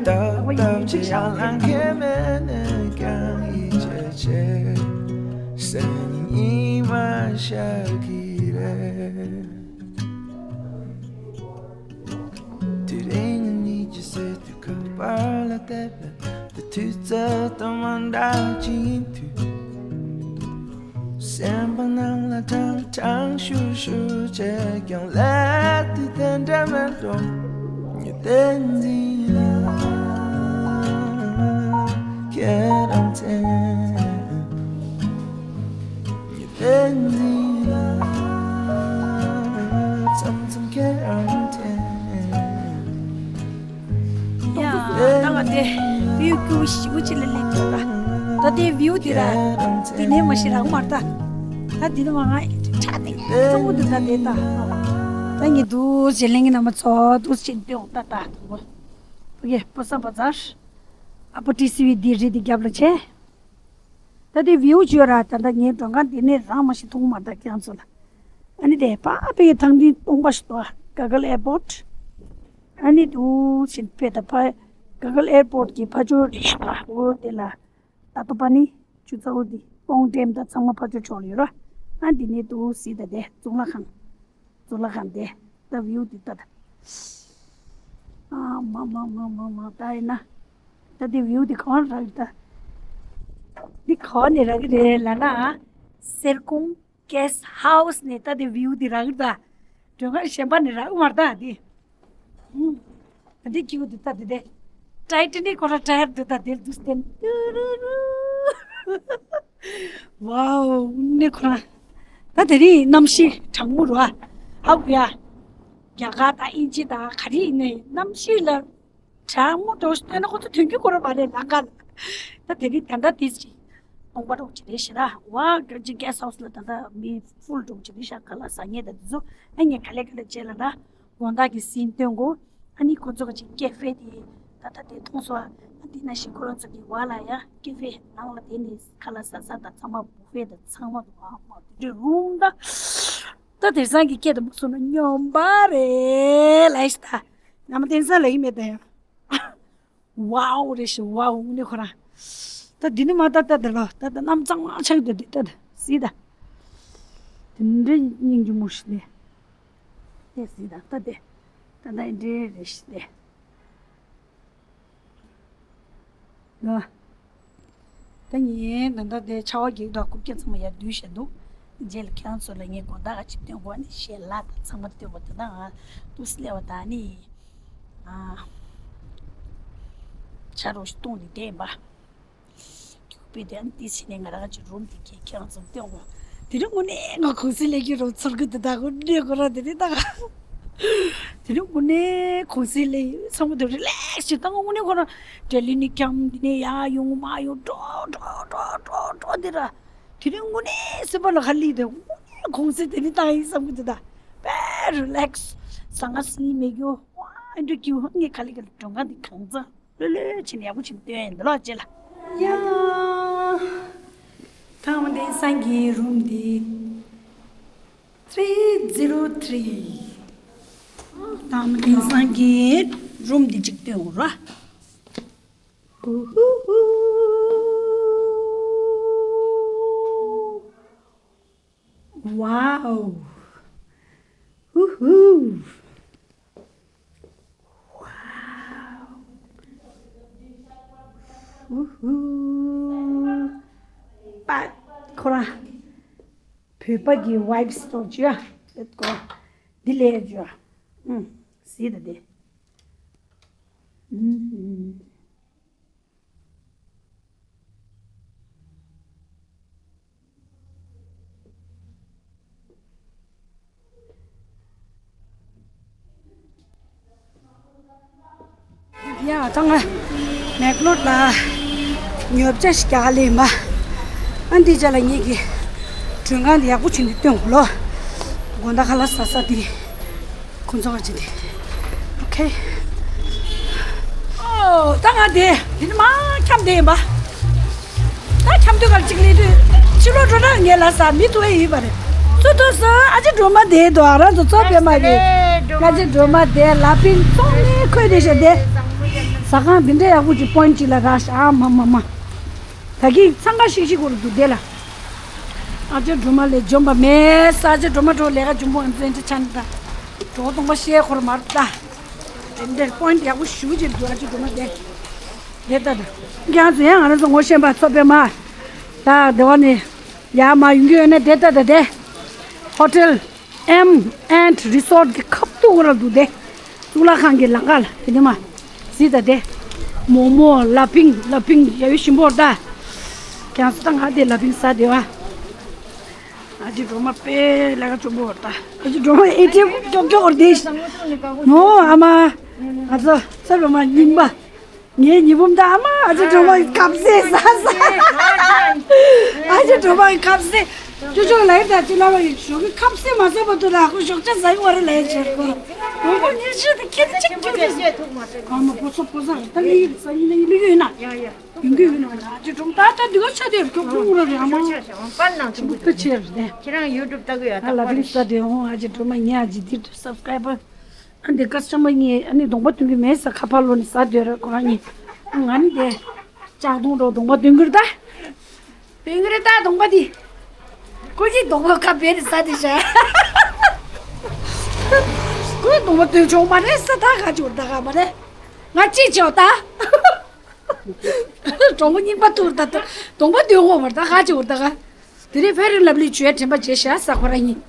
ཏག་ཏག་ཅི་ཡང་ལང་ཁྱེད་མེད་ནས་ཀྱང་། ཡིད་ཆེས་ཆེ་སེམས་ཉིད་མ་ཤར་གི་རེད། དེ་རིང་ཉིད་ཀྱི་སྲིད་དུ་ཁ་པར་ལ་བལྟས་པས། དེ་དུས་ཚོད་དང་མ་འདྲ་ཅིག་ཡིན་དུས། སེམས་པ་ནང་ལ་གྲང་གྲང་ཤུར་ཤུར་བྱས་ཀྱང་། ལས་དེ་དེ་འདྲ་མེད་འགྲོ། ཉི་སྟེང་འཛིན་ལ་ཁྱེད་རང་བཙལ། ཉི་སྟེང་འཛིན་ལ་མཚམས་མཚམས་ཁྱེད་རང་དྲན། ཡ། ད་ང་དེ་བིའུ་སྐྱིད་པོ་ཞེ་པོ་ཅིག་ལ་སླེབས་ཀྱི་ཡོད་ད། ད་དེ་བིའུ་དེ་ར་དེ་ནས་མ་ཤི་རག་མ་རེད་ད། ད་དེ་ནས་མ་ང་ཁྲ་དེ་གཙང་པོ་འདུག་ད་དེ་ད། ད་ངས་འདུག་ཅེས་ལེན་གྱི་ན་མ་ཚོ་འདུག་ཅེས་སྟོན་འོང་ད་ད། ཕ་གི་པོ་ས་པ་ཛར། ཨ་པོ་ཊི་སི་བི་འདི་རི་དེ་རྒྱབ་ལ་བྱས། ད་དེ་བིའུ་བྱོས་ར། ད་ད་ངའི་མགྲོན་ཁང་འདི་ནས་རང་མ་ཤི་མཐོང་མ་ད་ཁྱེད་ཚོ་ལ། ཨ་ནི་དེ་ཕ་པའི་ཐང་འདི་སྟོང་པ་ཞིག་ཏོ་ག་གལ་ཨེར་པོར་ཊི། ཨ་ནི་དུ་ཕྱིན་པའི་ད་ཕ་ག་གལ་ཨེར་པོར་ཊི་གི་ཕ་ཇོ་རི་ཞིག་ཏོ་འོ་དེ་ལ། ད་ཏོ་པ་ནི་ཆུ་ཚ་བོ་འདི་སྤོང་ཊེམ་ད་ཚང་མ་ཕ་ཇོ་ཕྱོགས་ལ་ཡོད་ར། ཨ་འདི་ནས་དུ་སི་ད་དེ་གཙུག་ལག་ཁང་། གཙུག་ལག་ཁང་དེ་ད་བིའུ་དེ་ལྟ་ད། ཨ་མ་མ་མ་མ་མ་ད་ཡིན་ན། ད་དེ་བིའུ་དེ་གང་རག་ད། འདི་གང་ནས་རག་གི་རེད་ལབ་ན། གསེར་ཀོང་གེ་སི་ཊི་ཧའུ་སི་ནས་ད་དེ་བིའུ་དེ་རག་གི་ད། མགྲོན་ཁང་གཞན་པ་ནས་རག་གི་མ་རེད་ད་དེ། ཨུམ། ད་དེ་སྐྱིད་པོ་འདུག་ད་དེ་དེ། ཊའི་ཊ་ནིག་ཁོ་ར་ཊ་ཡར་འདུག་ད་དེར་འདུག་སྟེ། ཏུ་རུ་རུ། ཝའོ་ནི་ཁོ་ར། ད་དེ་རིང་གནམ་གཤིས་གྲང་མོ་རུ་ཨ། ཧ་གོ་ཡ། རྒྱ་གར་དང་དབྱིན་ཇི་དང་ག་རེ་ཡིན་ནའི་གནམ་གཤིས་ལ་གྲང་མོ་འགྲོ་ལྟོས་ན་ཁོ་ཚོ་དོན་རྒྱུ་ཁོ་ར་མ་རེད་ལང་ཀ་ལ། ད་དེ་རིང་ད་ལྟ་དེ་ཅི། སྟོང་པ་འགྲོ་ཅི་རེད་ཤི་ར། ཝ་ག་ཅི་གེ་སི་ཊི་ཧའུ་སི་ལ་ད་ལྟ་མི་ཕུལ་འགྲོ་ཅི་རེད་ཤག་ག་ལ་ཟ་ཉེ་ད་དེ་ཚོ་ཨ་ཉེ་ག་ལེ་ག་ལེ་བྱས་ལ་ད། དགོང་དག་གི་སིན་སྟོན་གོ། ཨ་ནི་ཁོ་ཚོ་ག་ཅིག་ཀེ་ཧྥེ་དེ་ད་ལྟ་དེ་མཐོང་སོང་ཨ། ཨ་དེ་ན་ཞིག་ཁོ་རང་ཚོ་གི་བ་ལ་ཡ་ཀེ་ཧྥེ་ནང་ལ་དེ་ནས་ཁ་ལག་ཟ་ས་དང་ཚང་མ་བུ་ཧྥེ་དང་ཚང་མ་དུ་བ་མ་དེ་འདྲའི་རུང་ད། ད་དེང་སང་གི་སྐད་དུ་མ་སོང་ན་སྨྱོན་པ་རེད་ལ་ཤི་ད། ནམ་དེང་སང་ལ་ཡིན་མེད་ད་ཡ། ཝའོ་རེད་ཤི་ཝའོ་ནི་ཁོ་རང་། ད་འདི་ནི་མ་ད་ད་ད་ལོ་ད་ད་གནམ་གཙང་མ་ཆགས་འདུག་འདི་ད་ད་སི་ད། དེ་འདྲ་སྙིང་རྗེ་མོ་ཞིག་ལས། དེ་སི་ད་ད་དེ། ད་ད་འདྲེ་རེད་ཤི་དེ། ལོ། ད་ངས་ད་ལྟ་དེ་ཆར་པ་རྒྱག་དུས་རྐུབ་བཀྱག་ཚང་མ་ཡར་བསྡུས་བཞག་འདུག་རྗེས་ལ་ཁྱེད་རང་ཚོ་ལ་ངས་དགོང་དག་ག་ཅིག་སྟོན་དགོས་ནི་ཞེས་ལ་དང་ཚང་མ་སྟོན་དགོས་དེ་ན་ང་དུས་སླེབས་པ་ད་ནི། ཨ། ཆ་རོགས་ཤིག་གཏོང་ནས་བསྡད་ཡིན་པ། རྒྱུག་པའི་དེ་ཨ་ནི་དེ་ཕྱིན་ནས་ང་རང་ག་ཅིག་རུམ་དེ་གས་ཁྱེད་རང་ཚོ་སྟོན་དགོས། དེ་རིང་དངོས་གནས་ང་གུང་སེང་སླེབས་ཀྱི་རོ་ཚོར་གི་འདུག་ད་དངོས་གནས་ཁོ་རང་དེ་རིང་ད་ག་དེ་རིང་དངོས་གནས་གུང་སེང་སླེབས་ཚང་མ་དེ་རི་ལེགས་ཞིག་ད་དངོས་གནས་ཁོ་རང་ཌེ་ལི་ནས་ཀྱང་འདི་ནས་ཡར་ཡོང་མར་ཡོང་འགྲོ་འགྲོ་འགྲོ་འགྲོ་འགྲོ་འདི་ར། དེ་རིང་དངོས་གནས་སེམས་པ་ལ་ཁ་ལི་དེ་དངོས་གནས་གུང་སེང་དེ་རིང་ད་ཡིན་བསམ་གི་འདུག་ད་དཔེ་རི་ལེགས། ཟ་ང་ཟིན་མེད་རྒྱུ། ཝ་ ཨ་འགྲོ་ཀྱུ་ངས་ག་ལེ་ག་ལེ་མགྲོན་ཁང་འདི་གང་ཚང་ལྷོད་ལྷོད་བྱས་ནས་ཡག་པོ་བྱས་ནས་སྟོན་ཡིན་འདི་ལོག་ཅེ་ལ། ཡ། ཐང་མ་དེང་སང་གི་རུམ་འདི་three zero three། ཐང་མ་དེང་སང་གི་རུམ་འདི་གཅིག་སྟོན་འོ་ར། ཧུ་ཧུ་ཧུ། Wow. Woohoo. Wow. Woohoo. པ། ཁོ་རང་བོད་པ་གི་vibes ཐོག་ཅུ་ཨ། ཁོ་རང་འདི་ལས་ཅུ་ཨ། ཨུམ། སི་ད་དེ། ཨུམ། ཡ་ད་ང་མེག་ལོར་ལ་ཉོ་ཆ་ཞིག་རྒྱག་ལེ་མ། ཨ་འདི་ཅ་ལག་ངེད་ཀྱི་མགྲོན་ཁང་འདི་ཡག་པོ་བྱུང་འདི་སྟོན་གོ་ལོ། དགོང་དག་ཁ་ལག་ཟ་ས་འདི། ཁོང་ཚོ་ག་ཅི་དེ། ཨོ་ཁེ། ཨོ་ད་ང་དེ་དེ་ནི་མ་འཁྱམ་དེ་ཡིན་པ། ད་འཁྱམ་དུས་ག་ཅིག་ལས་དུས་ཕྱི་ལོགས་འགྲོ་ན་ངས་ལ་ས་མི་ཐུ་ཨེ་ཡིན་པ་རེད། ཚུ་ཐུ་སོ་ཨ་ཅེ་སྒྲོལ་མ་དེ་དོ་ཨ་རང་ཚོ་ཚོ་པེ་མ་གི། ཨ་ཅེ་སྒྲོལ་མ་དེ་ལ་པིན་ཙོང་ནས་ཁོས་དེ་བཤད་དེ། ཟ་ཁང་འདི་འདྲ་ཡག་པོ་ཅིག་པོན་ཅིག་ལ་ར་ཤ་ཨ་མ་མ་མ། ད་གིན་འཚང་ཁ་ཤིག་ཤིག་གོ་རུ་འདུག་དེ་ལ། ཨ་ཅེ་སྒྲོལ་མ་ལས་འཇོམས་པ་མེད་ས། ཨ་ཅེ་སྒྲོལ་མ་གྲོགས་ལས་ཀ་འཇོམས་པོ་ཨ་མཚན་ཅི་ཆ་ནི་ད། གྲོགས་སྟོང་པ་ཤེས་ཁོར་མར་ལྟ། དེ་འདྲ་པོན་ཡག་པོ་ཞུ་ཅིག་འདུག་ཨ་ཅེ་སྒྲོལ་མ་དེ། དེ་ལྟ་ད། ཁྱེད་རང་ཚོ་ཡང་ང་རང་ཚོ་ངོ་ཤེས་པ་ཚོ་པེ་མ། ད་དེ་བ་ནི། ཡ་མ་ཡོང་གི་ཡོད་ན་དེ་ལྟ་ད་དེ། ཧོ་ཊེལ། M and Resort གི་ཁ་ཐུག་ར་འདུག་དེ། གཙུག་ལག་ཁང་གི་ལམ་ཁ་ལ་དེ་ནི་མ། གཟིགས་ད་དེ། མོག་མོག་ལ་ཕིང་ལ་ཕིང་ཡ་ཡོ་ཞིམ་པོ་ར་ད། ཁྱེད་རང་ཚོ་ད་ང་དེ་ལ་ཕིང་ཟ་དེ་བ། ཨ་ཅེ་སྒྲོལ་མ་དཔེ་ལས་ཀ་ཅོག་པོ་ར་ད། ཨ་ཅེ་སྒྲོལ་མ་ཨེ་ཏི་ཅོག་ཅོག་ར་དེ། མོ་ཨ་མ། ང་ཚོ་ཚ་སྒྲོལ་མ་རྙིང་པ། ངའི་ཉི་འབུམ་དང་ཨ་མ་ཨ་ཅེ་སྒྲོལ་མ་ཁ་ཟས་ཟ་ཟ། ཨ་ཅེ་སྒྲོལ་མ་ཁ་ཟས། ཅོ་ཅོ་ལའི་ད་ཅི་ལ་བ་ཡི་ཞོགས་ཀྱི་ཁ་ཟས་མ་ཟ་བ་དུ་ལ་ཁོ་ཞོགས་ཇ་ཟ་ཡི་བ་རེ་ལའི་ཆེར་གོ། འོ་གོ་ཉི་ཤུ་དེ་ཁྱེད་ཅིག་ཅིག་ཅིག་ཨ་མ་པོ་ཚོ་པོ་ཟ་ད་ལི་ཡི་ས་ཡི་ལི་ཡི་ན། ཡོང་གི་ཡོད་ན་ཨ་ཅེ་སྒྲོལ་མ་ད་ད་འདི་ག་ཆ་དེར་ཁྱོད་ཁོང་ར་རེ་ཨ་མ། ཆེན་པོ་ད་ཆེར་ནས། ཁྱེད་རང་ཡུ་ཊུབ་ལྟ་གི་ཡོད་ད། ཨ་ལ་པིན་ས་དེ་ཧོང་ཨ་ཅེ་སྒྲོལ་མ་ཉ་ཨ་ཅེ་དིར་དུ་སབ་སི་ཀ་རའི་བར། ཨ་འདི་ཀ་སི་ཊ་མར་གཉིས་ཨ་ནི་གདོང་པ་སྟོན་གི་མེད་ས་ཁ་ཕར་ལོག་ནས་ཟ་འདོད་ར་ཁོ་རང་གཉིས། ང་ནི་དེ་ལྕགས་གདོང་འགྲོ་གདོང་པ་སྟོན་གི་རེད་ད། སྟོན་གི་རེད་ད་གདོང་པ་འདི། ཁོ་གཉིས་གདོང་པ་ཁ་བེ་རེ་ཟ་དེ་ཤ། ཁོའི་གདོང་པ་སྟོན་ཆོག་མ་རེད་ས་ད་ག་ཅི་འོར་ད་ག་མ་རེད། ང་ཅི་བྱེད་འོ་ད། གྲོགས་པོ་རྙིང་པ་ཐུག་ད་གདོང་པ་སྟོན་འོ་མ་རེད་ད་ག་ཅི་འོར་ད་ག། དེ་རིང་ཕེ་རན་ལབ་ལི་བྱོས་དྲན་པ་བརྗེད་ཤག་ས་ཁོ་རང་གཉིས།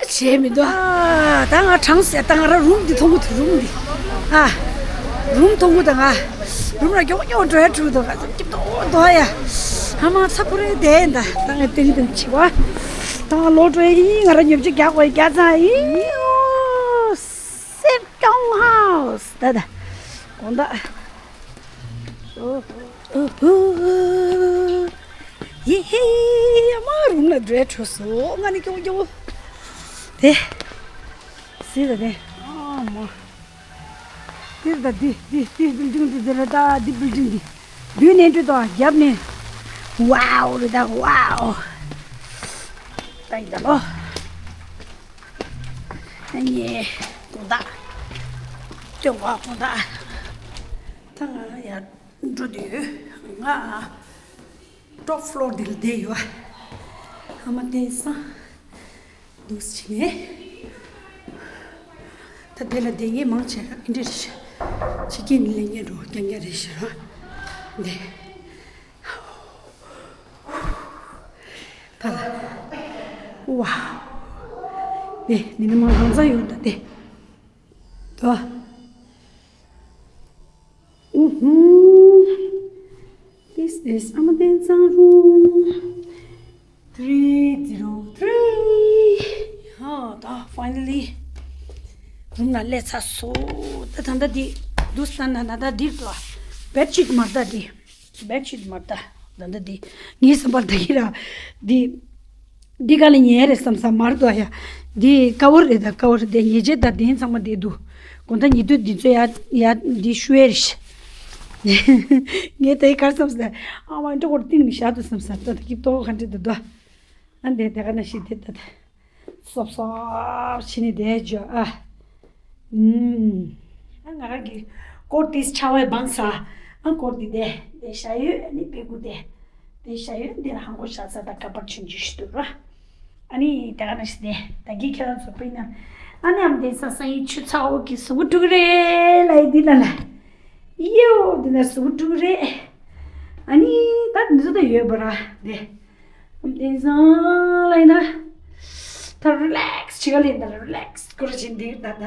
བྱས་མི་འདུག་ཨ་ད་ང་གྲང་ཟེར་ད་ང་ར་རུམ་འདི་མཐོང་གི་འདུག་རུམ་འདི། ཨ། རུམ་མཐོང་གི་འདུག་ང་། རུམ་ར་མགྱོགས་མགྱོགས་འགྲོ་ཡ་འགྲོ་འདུག་ང་སྐྱིད་ཏོག་ཏོ་ཡ། ཨ་མ་ཚ་ཁོ་རེ་བསྡད་ད་ད་ང་ཏིང་ཏིང་བྱེད་བ། ད་ང་ལོག་འགྲོ་ཡ་ཡིན། ང་ར་ཉོབ་ཆ་རྒྱག་དགོས་རྒྱག་ཚང་ཡིན། ཨོ། སེབ་ཀྲོང་ཧའོ་སི་ད་ད། དགོང་དག་ཡེ་ཧེ། ཡ་མ་རུམ་ལ་འགྲོ་ཡ་འགྲོ་སོང་། ང་ནི་སྐྱོ་སྐྱོ། དེ། སི་ད་དེ། ཨ་མ། དེ་ད་དེ་དེ་དེ་བིལ་ཌིང་དེ་དེ་རེད་ད་དེ་བིལ་ཌིང་དེ། བདུན་ནས་འགྲོ་དང་རྒྱབ་ནས། ཝའོ་རེད་ད་ཝའོ། ད་ཡིན་ད་ལོ། ཨ་ནི། དགོང་དག་སྟོན་པ་དགོང་དག་ད་ང་ཡར་འགྲོ་དུས་ང་ཊོབ་ཕི་ལོར་འདི་ལ་བསྡད་ཡོད། ཨ་མ་བསྟན་སང་འདུག་སེ་བྱས་ནས། ད་དེ་ལ་བསྡད་མཁན་མང་ཆེ་ཨིན་ཌི་རེད་ཤག་ཕྱི་རྒྱལ་ནས་སླེབས་མཁན་འགྲོ་རྐྱང་རྐྱང་རེད་ཤག་འདི། ད་ལ། ཝའོ། དེ་འདི་ནི་མ་གང་ཚང་ཡོད་ད་དེ། དོ། ཨུ་ཧུ། This is ཨ་མ་བསྟན་སང་རུམ། three zero three། ཧ་ད་finally རུམ་ལ་སླེབས་ཚར་སོང་། ད་ད་ད་འདི་འདུག་སྟན་ན་ད་ད་འདི་དོ། བེད་ཤིཊ་མ་ད་འདི། བེད་ཤིཊ་མ་ད། ད་ད་འདི། ངའི་བསམ་པར་ད་གི་ར། འདི། འདི་ག་ལ་ཉལ་རེད་བསམ་ས་མར་དོ་ཡ། འདི་ཀ་བར་རེད་ད་ཀ་བར་དེ་ཉལ་ཆས་ད་དེ་ཚང་མ་དེ་འདུག་དགོང་དག་ཉལ་དུས་འདི་ཚོ་ཡ་ཡ་འདི་ཤུ་ཨེ་རེད། ངས་དེ་གར་བསམ་སོང་། ཨ་མ་འགྲོ་གོར་ཏིང་ནི་ཞག་ཏུ་བསམ་ས་ཏོ་ཏ་ཀིབ་ཏོ་ག་འདྲ་འདུག་དོ། ཨ་འདི་དེ་ག་ན་ཤི་དེ་ཏ་ཏ། སོབ་སོབ་ཕྱི་ནས་དེ་འཇོ་ཨ། ཨུམ། ཨ་ང་རང་གི་ཀོར་ཏིས་ཆ་བའི་བང་ས། ཨ་ཀོར་ཏི་དེ་དེ་ཤ་ཡོད་ཨ་ནི་པེ་ཀུ་དེ། དེ་ཤ་ཡོད་འདི་ལ་ཧང་གོ་ཤ་ས་ད་ཀ་པར་ཆུན་ཇུ་ཤི་དུ་ར། ཨ་ནི་དེ་ག་ན་ཤི་དེ་ད་གི་ཁྱེད་རང་ཚོ་པེ་ན། ཨ་ནི་ཨམ་དེ་ས་ས་ཡི་ཆུ་ཚ་བོ་གི་སུ་བུ་ཀྲུག་རེ་ལ་ཡི་འདི་ན་ལ། ཡེའོ་འདི་ན་སུ་བུ་ཀྲུག་རེ། ཨ་ནི་ད་འདི་ཚོ་ད་ཡོད་པ་ར་དེ། དེང་སང་ལ་ཡིན་ན། ད་རི་ལེགས་བྱེད་ག་ལེན་ད་རི་ལེགས་སྐོར་བྱེད་འདི་ད་ད།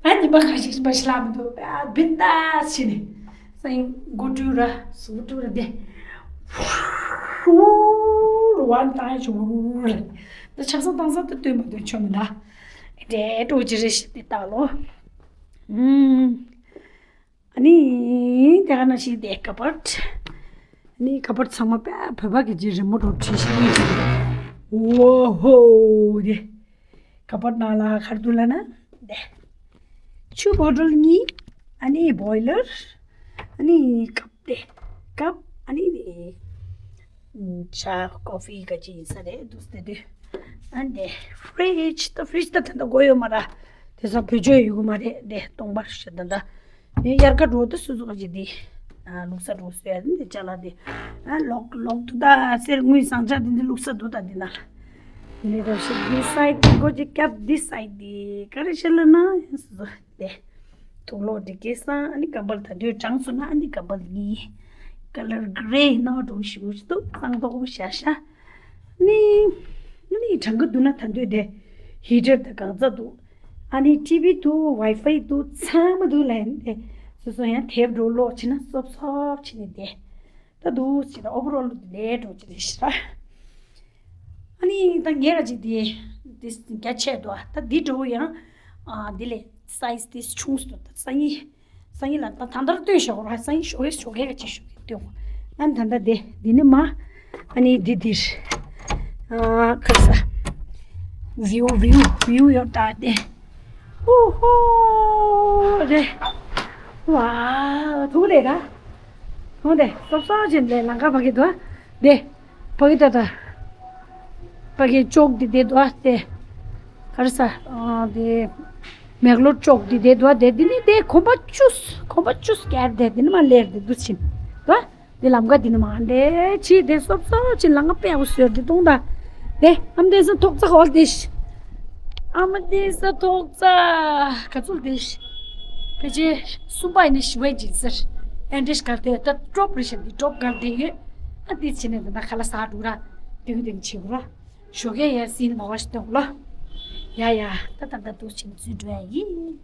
ཨ་ཉི་མ་ཁ་ཤས་ཤིག་མ་ཤི་ལ་མི་འདུག་ཨ་བིན་ད་བྱེད་ནས། སང་ཉིན་མགོ་སྤྲུལ་ར་ཟུག་སྤྲུལ་ར་དེ། ཧུར་ཝན་ཏང་ཆུ་ཧུར་ར། ད་ཆབ་གསང་བཏང་ས་ད་སྟོན་མ་སྟོན་ཆོ་མི་ད། དེ་འགྲོ་ཅི་རེ་ཞིག་དེ་ད་ལོ། ཨུམ། ཨ་ནི་དེ་ག་ནང་བཞིན་དེ་ཀ་པར། ཨ་ནི་ཀ་པར་ཚང་མ་པ་བོད་པ་གི་ཅི་རི་མོ་རུ་བྲིས་ཤིང་། ཝོ་ཧོ་དེ། ཀ་པར་ནང་ལ་ག་རེ་འདུག་ལབ་ན། དེ། ཆུ་བོ་ཊལ་གཉིས། ཨ་ནི་བོའི་ལར། ཨ་ནི་ཀབ་དེ། ཀབ་ཨ་ནི་དེ། ཇ་ཀོ་ཕི་ག་ཅི་ཡིན་ས་རེད་འདུག་སྟེ་དུས། ཨ་ནི་དེ། ཕི་རིཇ་ད་ཕི་རིཇ་ད་ད་ལྟ་དགོས་ཡོད་མ་ར། དེ་ས་བོད་ཆོས་ཡོད་གི་མ་རེད་དེ་སྟོང་པར་ཤི་ད་ད། ཡ་དབྱར་ཁ་འགྲོ་དུས་སུ་སུ་ག་ཅིག་འདི། ལུག་ས་འགྲོ་སུ་ཡ་འདི་ཅ་ལག་འདི། ལོག་ལོག་ཏུ་ད་གསེར་དངུལ་ཟངས་ལྕགས་འདི་འདི་ལུག་ས་འདུག་ད་འདི་ན། འདི་ནས་རོ་ཞིག་འདི་སའི་འདི་མགོ་ཅིག་སྐྱབས་འདི་སའི་འདི་ག་རེ་ཤི་ལ་ན་ཡ་སུ་སུ་དེ། དུག་ལོག་འདི་སྐྱེ་སང་ཨ་ནི་ཀམ་པལ་ད་དུས་གྲང་སུ་ན་ཨ་ནི་ཀམ་པལ་གཉིས། ཀ་ལར་གྷི་རེ་ནང་འགྲོ་ཞིག་འུ་ཅི་འདུག་གཙང་ཏོག་པོ་ཤ་ཤ། ནི། ནི་གྲང་གི་འདུག་ན་ད་འདོད་དེ། ཧི་ཊར་དང་གང་ཚ་འདུག་ཨ་ནི་ཊི་ཝི་འདུག་ཝའི་ཕའི་འདུག་ཚང་མ་འདུག་ལན་ཏེ། སོ་སོ་ཡང་དེབ་འགྲོ་ཀློག་བྱེད་ན་སོབ་སོབ་བྱེད་ནས་བསྡད། ད་འདུག་ཅེ་ན་ཨོ་བར་ཨོལ་ལས་འགྲོ་ཅེ་རེད་ཤི་ར། ཨ་ནི་ད་ངས་ར་ཅིག་དེ་དེ་རྒྱ་ཆེ་འདུག་ད་འདི་འགྲོ་ཡང་ཨ་འདི་ལས་སའི་ཛི་དེ་ཆུང་སུ་འདུག་ད་སང་ཉིན་སང་ཉིན་ལ་ད་ད་ལྟར་སྟོན་ཞོག་ར་སང་ཉིན་ཞོགས་ཀས་ཞོགས་ཀས་ཀ་ཅིག་ཞོགས་ཀས་སྟོན། ཨ་ནི་ད་ལྟ་དེ་འདི་ནི་མ། ཨ་ནི་འདི་འདིར། ཨ་ཁ་ས། བིའུ་བིའུ་བིའུ་ཡོད་ད་དེ། ཧུ་ཧུ་རེད། ཝ་ཐུག་ལེ་ད། ཐུག་ལེ་སོབ་སོབ་ཅན་ལེ་ལང་ཀ་བ་གི་དུ་དེ། བ་གི་ད་ད། བ་གི་ཅོག་དེ་དེ་དུ་དེ། ག་རེ་ས་ཨ་དེ། མེག་ལོར་ཅོག་དེ་དེ་དུ་དེ་དེ་ནི་དེ་གོམ་པ་བཅུ་གོམ་པ་བཅུ་སྐྱར་དེ་དེ་ནི་མ་ལེར་དེ་དུ་ཕྱིན་དུ། དེ་ལམ་ཀ་དེ་ནི་མ་འདྲེ་ཕྱི་དེ་སོབ་སོབ་ཅིག་ལང་ཀ་དཔེ་ཡག་པོ་ཟེར་དེ་གཏོང་ད། དེ་ཨམ་དེ་ས་ཐོག་ཙ་ཧོལ་དེ་ཤི། ཨམ་དེ་ས་ཐོག་ཙ་ག་ཚོད་དེ་ཤི། ཕལ་ཆེར་གསུམ་པ་ཡིན་ན་ཞི་བའི་སྦྱིན་སར་ཨེ་འདྲེ་ཤི་གར་དེ་ད་ཀྲོབ་རེ་ཤི་དེ་ཀྲོབ་གར་དེ་ཡོད། ཨ་དེ་ཕྱི་ནས་དེ་ད་ཁ་ལ་ས་འགྲོ་ར་དེ་གི་དེ་གི་ཆེ་གོ་ར། ཞོགས་ཀས་ཡར་སྲིད་མ་བ་ཞིག་སྟོན་ལ། ཡ་ཡ་ད་ད་ད་འདུག་ཕྱིན་ཚུལ་འགྲོ་ཡ་ཡིན།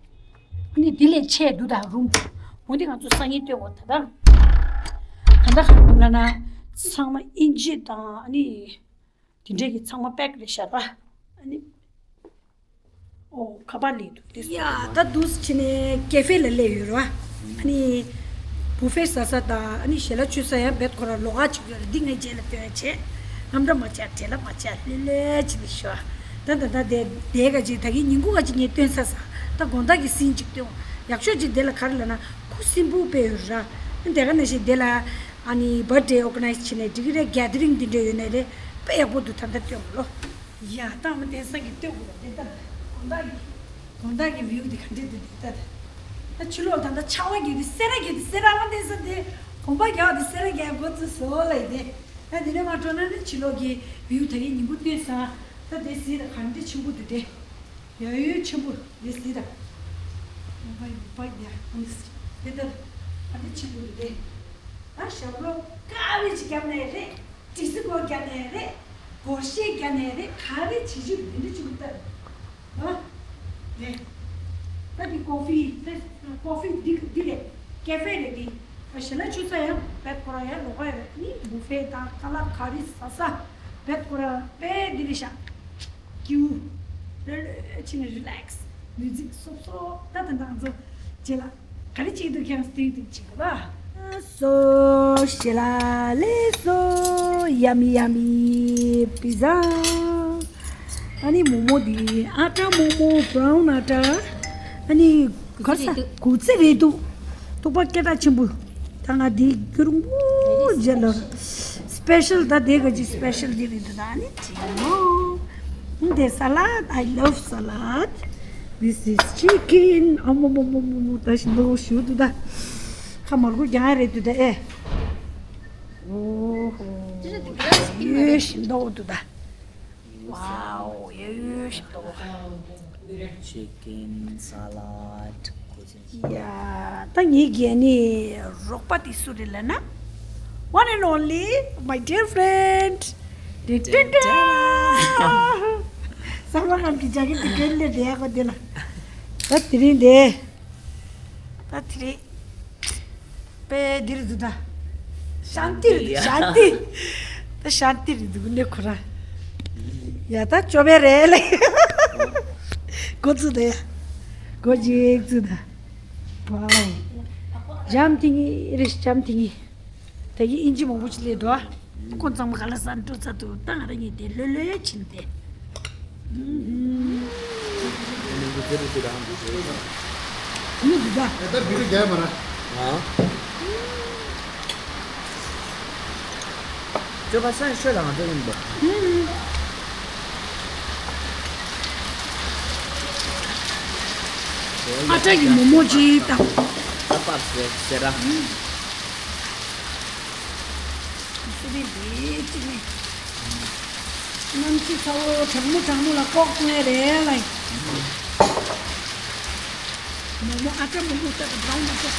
ཨ་ནི་དེ་ལས་ཆེ་འདུག་ད་རུམ། འོ་འདི་ང་ཚོ་སང་ཉིན་སྟོན་འོ་ད་ད། ད་ད་ག་རུ་ལ་ན་ཚང་མ་ཨིན་ཇི་དང་ཨ་ནི། དེ་འདྲས་ཀྱི་ཚང་མ་པེག་རེད་ཤག་ར། ཨ་ནི། ཨོ་ཁ་པར་ལས་འདུག་དེ་ཡ་ད་འདུག་ཕྱི་ནས་ཀེ་ཧྥེ་ལ་སླེབས་ཡོད་ར། ཨ་ནི། བུ་ཧྥེ་ཟ་ས་དང་ཨ་ནི་ཞལ་ལག་མཆོད་ས་ཡང་བེད་ཁོ་ར་ལོགས་ཀ་ཅིག་ཡོད་རེད། འདི་ངའི་རྗེས་ལ་སྟོན་བྱས། ཨམ་འདྲ་མ་བྱ་བྲེལ་ལ་མ་བྱ་ལྷོད་ལྷོད་ཅིག་ལ་ཤོག་ད་ད་ད་དེ་དེ་ག་ཅིག་ད་གིན་ཉིན་གུང་ག་ཅིག་ངས་སྟོན་ས་ས་ད་དགོང་དག་གི་སིན་ཅིག་སྟོན། ཡག་ཤོས་ཅིག་དེ་ལ་ག་རེ་ལབ་ན་ཁུ་སིམ་པོ་དཔེ་ཡོད་ར། དེ་ག་ནང་བཞིན་དེ་ལ་ཨ་ནི་བར་ཌེ་ཨོར་ག་ནའི་ཛི་བྱེད་ནས་འགྲིག་གི་རེད། གེ་དི་རིང་འདི་འདྲ་ཡོད་ནའི་རེད། དཔེ་ཡག་པོ་འདུག་ད་ལྟ་སྟོན་དགོས་ལོ། ཡ་ད་ཨ་མ་དེང་སང་གི་སྟོན་དགོས་ར་དེ་ལྟར་དགོང་དག་གི་དགོང་དག་གི་བིའུ་དེ་ག་འདྲས་འདུག་དེ་ལྟར། ད་ཕྱི་ལོགས་ད་ལྟ་ཆར་པ་རྒྱག་དུས་སེར་བ་རྒྱག་དུས་སེར་བ་ཨ་མ་དེང་སང་དེ་གོམ་པ་རྒྱག་དུས་སེར་བ་རྒྱག་འགོ་ཚུགས་སོང་ལབ་ཡིན་དེ། ད་དེ་ནས་མ་འགྲོ་ན་ནི་ཕྱི་ལོགས་ཀྱི་བིའུ་ད་གིན་ཉིན་གུང་སྟོན་སོང་། ད་དེ་གཟིགས་དང་ག་འདྲ་ཆེན་པོ་འདུག་དེ། ཡ་ཡོད་ཆེན་པོ་དེ་གཟིགས་དང་། མོ་པ་ཡི་མོ་པ་ཡི་དེ་ཨ་ནི་དེ་ལྟར་ཨ་ནི་ཆེན་པོ་འདུག་དེ། ད་ཞབས་ལོ་དཀར་བའི་ཅིག་བརྒྱབ་ནའི་རེད། ཏི་སི་ཀོ་བརྒྱབ་ནའི་རེད། སྒོར་གཞས་བརྒྱབ་ནའི་རེད། ག་རེ་བྱེད་ཆོག་འདི་འདྲ་ཅིག་ལྟར། ཨ། རེད། ད་འདི་ཀོ་ཕི་ད་ཀོ་ཕི་འདི་འདི་རེད། ཀེ་ཧྥེ་རེད་འདི། ད་ཞལ་ལག་མཆོད་ས་ཡང་བེད་ཁོ་ར་ཡང་ལོགས་ཀ་ཡོད་རེད། ནི་བུ་ཧྥེ་དང་ཁ་ལག་ག་རེ་ཟ་ས་བེད་ཁོ་ར་དཔེ་འདི་རེད་ཤག་ཀྱུ། རེ་རེ་ཕྱིན་ནས་རི་ལེགས། མིའུ་ཛིག་སོབ་སོབ་ད་ད་ང་ཚོ་རྗེས་ལ་ག་རེ་བྱེད་འདུག་ཁྱེད་རང་སྟོན་འདུག་བྱེད་དགོས་ལ། སོ་ཞེ་ལ་ལེ་སོ་ཡ་མི་ཡ་མི་པི་ཛ། ཨ་ནི་མོག་མོག་འདི་ཨ་ཊ་མོག་མོག་བྷ་རའུན་ཨ་ཊ། ཨ་ནི་གར་ས་གུ་ཙི་རེད་འདུག་ཐུག་པ་སྐད་གྲགས་ཆེན་པོ། ད་ང་དེ་རྒྱུན་རིང་པོ་རྗེས་ལ་སི་པེ་ཤལ། ད་དེ་ག་ཅིག་སི་པེ་ཤལ་དེ་རེད་འདུག་ད་ཨ་ནི་ཅི་མོ། དེ་salad, I love salad. This is chicken. ཨ་མོ་མོ་མོ་མོ་མོ། ད་ཞིམ་པོ་ཞུ་འདུག་ད་ཁ་མར་ཁུ་རྒྱང་རེད་འདུག་ད་ཨེ། ཨོ་ཧོ། ཡོད་ཞིམ་པོ་འདུག་ད། Wow, ཡོད་ཞིམ་པོ། Chicken salad. ཡ། ད་ངེད་ཀྱི་ནི་རོགས་པ་དེ་སུ་རེད་ལབ་ན། One and only my dear friend. ཏན་ཏན་ཏན། བསམ་བློ་ཁམས་ཀྱི་རྒྱ་གར་གྱི་གན་ལས་བསྡད་ཡག་པ་དེ་ལ། ད་དེ་རིང་དེ། ད་དེ་རིང་། པའི་འདིར་འདུག་ད། ཤཱན་ཏི་རེད་འདུག་ཤཱན་ཏི། ད་ཤཱན་ཏི་རེད་འདུག་ནས་ཁོ་ར། ཡ་ད་ཅོ་བེ་རེད་ལེ། འགོ་ཚུགས་ད་ཡ། འགོ་ཅིག་ཚུགས་ད། ཝའོ། འཇམ་ཐིང་ངེ་རེད། འཇམ་ཐིང་ངེ། ད་གི་ཨིན་ཇི་མང་པོ་ཅིག་སླེབས་འདུག་ཨ། ཁོ་ཚང་མ་ག་ལ་ཟ་འགྲོ་ཚར་འདུག་ད་ང་རང་གཉིས་དེ་ལྷོད་ལྷོད་ཕྱིན་ཏེ། ཨུ་ཧུམ། ཨ་ནི་འདི་ཟེར་རེད་ཟེར་ར་འདི་ཟེར། ཨ་ནི་འདི་ད། ད་བི་ཌིའོ་རྒྱག་མ་ར། ཨ། ཅོ་ག་སང་ཤོད་ལ་ང་ཚོ་ཡིན་པ། ཨུ་ཧུམ། ཨ་ཏྲ་གི་མོག་མོག་ཅིག་དང་། ད་པགས་ཟེར་ཟེར་ར། སུ་རེད་ལས་ཅི་ནས། གནམ་གཤིས་ཚ་བོ་གྲང་མོ་གྲང་མོ་ལ་ལྐོག་ལྐོག་རེད་ལ། མོག་མོག་ཨ་ཏྲ་མོག་མོག་ལྟ་བུ་འདྲ་མ་ཟད།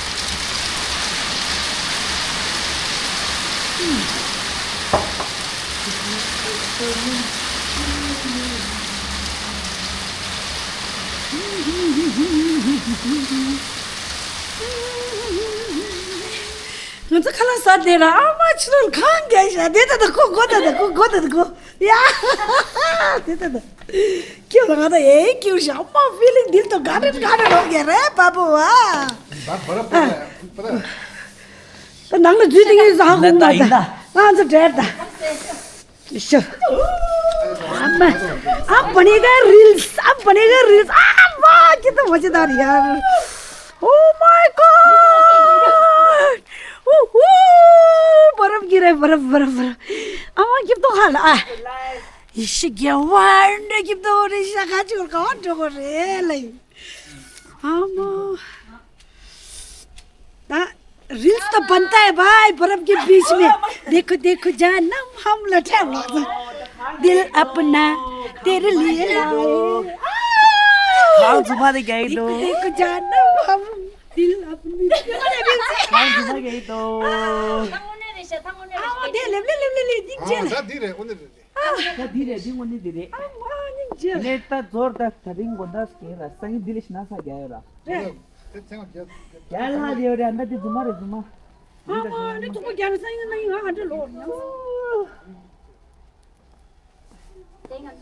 ང་ཚོ་ཁ་ལག་ཟ་བསྡད་ར་ཨ་མ་ཕྱི་ལོགས་གངས་རྒྱག་ཤག་དེ་ད་ད་ཁོ་གོ་ད་ད་ཁོ་གོ་ད་ད་ཁོ་ཡ། དེ་ད་ད་ཁྱོད་ལ་ང་ད་ཨེ་ཁྱོད་ཤག་ཨ་མ་ཕི་ལིང་འདི་ལྟོ་ག་རེ་ག་རེ་ལོག་གི་རེད་པ་པོ་བ། ད་ནང་ལ་འཛུལ་དེ་ངས་ཟ་ཧ་གོ་མ་ད་ང་ཚོ་བྲལ་ད། ཤོ། ཨ་མ། ཨ་བ་ནི་ག་རིལ་ཨ་བ་ནི་ག་རིལ་ཨ་མ་ཁྱི་ད་མ་ཅི་ད་རི་ཡར། Oh my god! ཨུ་ཧུ། བ་རབ་གི་རེ་བ་རབ་བ་རབ་བ་རབ། ཨ་མ་ཁྱི་ད་ཧ་ལ་ཨ། ཡི་ཤི་གེ་བ་འདྲ་ཁྱི་ད་རེ་ཤ་ཁ་ཅིག་ག་བ་འགྲོ་གོ་རེ་ལེ། ཨ་མ། ད་रील्स तो बनता है भाई, बर्फ के बीच में। देखो, देखो, जानम हम लौट आए। दिल अपना तेरे लिए लाए। ཁང་རྫུན་མ་དེ་རྒྱག་གི་འདུག देखो, देखो, जानम हम दिल अपनी ཁང་རྫུན་མ་རྒྱག་གི་འདུག་ཨ་དེ་ལེབ་ལེབ་ལེབ་ལེབ་ལེབ་སྙིང་རྗེ་ལ། ད་འདི་རེད། དངོས་གནས་རེད། ད་འདི་རེད། འདི་དངོས་གནས་འདི་རེད། ཨ་མ་སྙིང་རྗེ་ལ། ནས་ད་ཛོར་ད་ད་རིང་དགོང་དག་སྐྱེལ་ལ་སང་ཉིན་འདི་ལས་ཤི་ན་ས་རྒྱག་ཡོད་ར། རེད། དེ་ཚེ་མ་རྒྱག་རྒྱག་ལྷག་དེ་ཡོད་རེད། ད་འདི་རྫུན་མ་རེད། རྫུན་མ། ཨ་མ་ནི་ཐུག་པ་རྒྱག་ན་སང་ཉིན་ན་ཡིན་ང་ཨ་འདྲ་ལོག་ཡང་།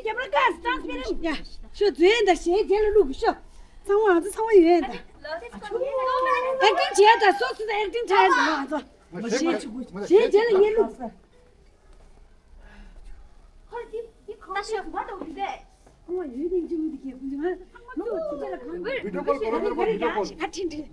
ཀེ་མ་ར་ཀ་སི་ཊན་སི་པེ་རན་ཡ། ཤོ་ཛུན་ད་ཞེ་རྒྱལ་ལ་ལུག་ཤོ། ཚང་མ་ང་ཚོ་ཚང་མ་ཡོད་ད། ཨེག་ཊིང་བྱས་ད་སོ་སོ་ད་ཨེག་ཊིང་ཊའི་ཟེར་ང་ཚོ། ཞེ་རྒྱལ་ལ་ཡེ་ལུག་ཟེར། ད་ཤོ་བ་དོ་གི་དེ། ཁོང་ཡོད་ནི་ཅི་མི་དེ་གི་ཁོང་ང་། ལུག་ཅི་ལ་གང་། ཝི་ཌིའོ་ཀོལ་གོ་ར། ཝི་ཌིའོ་ཀོལ། ཨ་ཁྲིན་ཏྲི།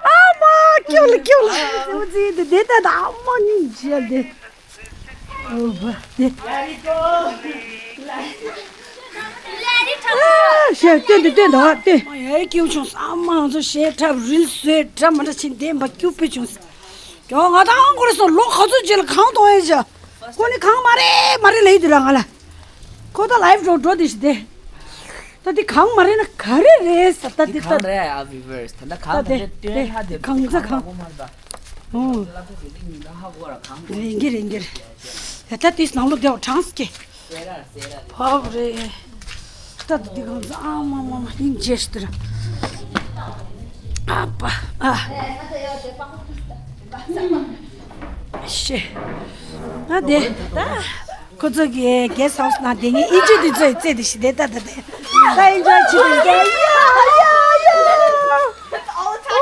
ཨ་མ་ཀྱོ་ལ་ཀྱོ་ལ། ཨོ་ཙི་དེ་དེ་ད་ད་ཨ་མ་སྙིང་རྗེ་དེ། ཨོ་བ་དེ། ཨ་ཤེས་སྟོན་དེ་སྟོན་ད་བ་སྟོན། ཨ་མ་ཡ་ཀྱོ་བྱུང་། ཨ་མ་ང་ཚོ་ཞེ་ཁྲབ་རིལ་བཟོས་འདྲ་མ་འདྲ་ཕྱིན་བསྟན་པ་ཀྱོ་པེ་བྱུང་། ཀྱོ་ང་ད་ཨང་ཀོ་རེ་སོང་ལོ་ག་ཚོད་རྗེས་ལ་གང་གཏོང་ཡས་བྱ། ཁོ་ནི་གང་མ་རེད་མ་རེད་ལབ་ཡོད་དུས་ལ་ང་ལ། ཁོ་ད་ལའིབ་འགྲོ་འགྲོ་དེ་ཞིག་དེ། ད་དེ་གང་མ་རེད་ན་ག་རེ་རེད་ཟེར། ད་དེ་དེ་གང་ད་རེད་ཨ་བི་ཝར་སི། ད་ད་གང་ད་དེ་དེ་སྟོན་ལྷ་དེ་གང་ཚ་གང་། ཧ་གོ་མ་རེད་ད། ཨོ། ལ་ད་དེ་དེ་ཉིན་ད་ཧ་གོ་ར་གང་། རེད་གི་རེད་གི་རེད། ད་ད་དེ་ནང་ལོགས་བསྡད་པ་གྲངས་སུ་སྐྱེ། སེ་ར་སེ་ར་རེད། ཧོབ་རེད། ད་འདི་གང་ཚ་ཨ་མ་མ་མ་སྙིང་རྗེ་ཞིག་ཏུ་ར། ཨ་པ་ཨ། ཤེ། ད་དེ་ད་ཁོ་ཚོ་གི་གེ་སི་ཧའུ་སི་ནང་དེ་ངས་ཨིན་ཇི་འདི་ཚོ་ཡི་རྩེ་དེ་ཞིག་དེ་ད་ད་དེ་ད་ཨིན་ཇི་ཅི་དེ་ཡ་ཡ་ཡ། ད་ཁོ་ཚོ།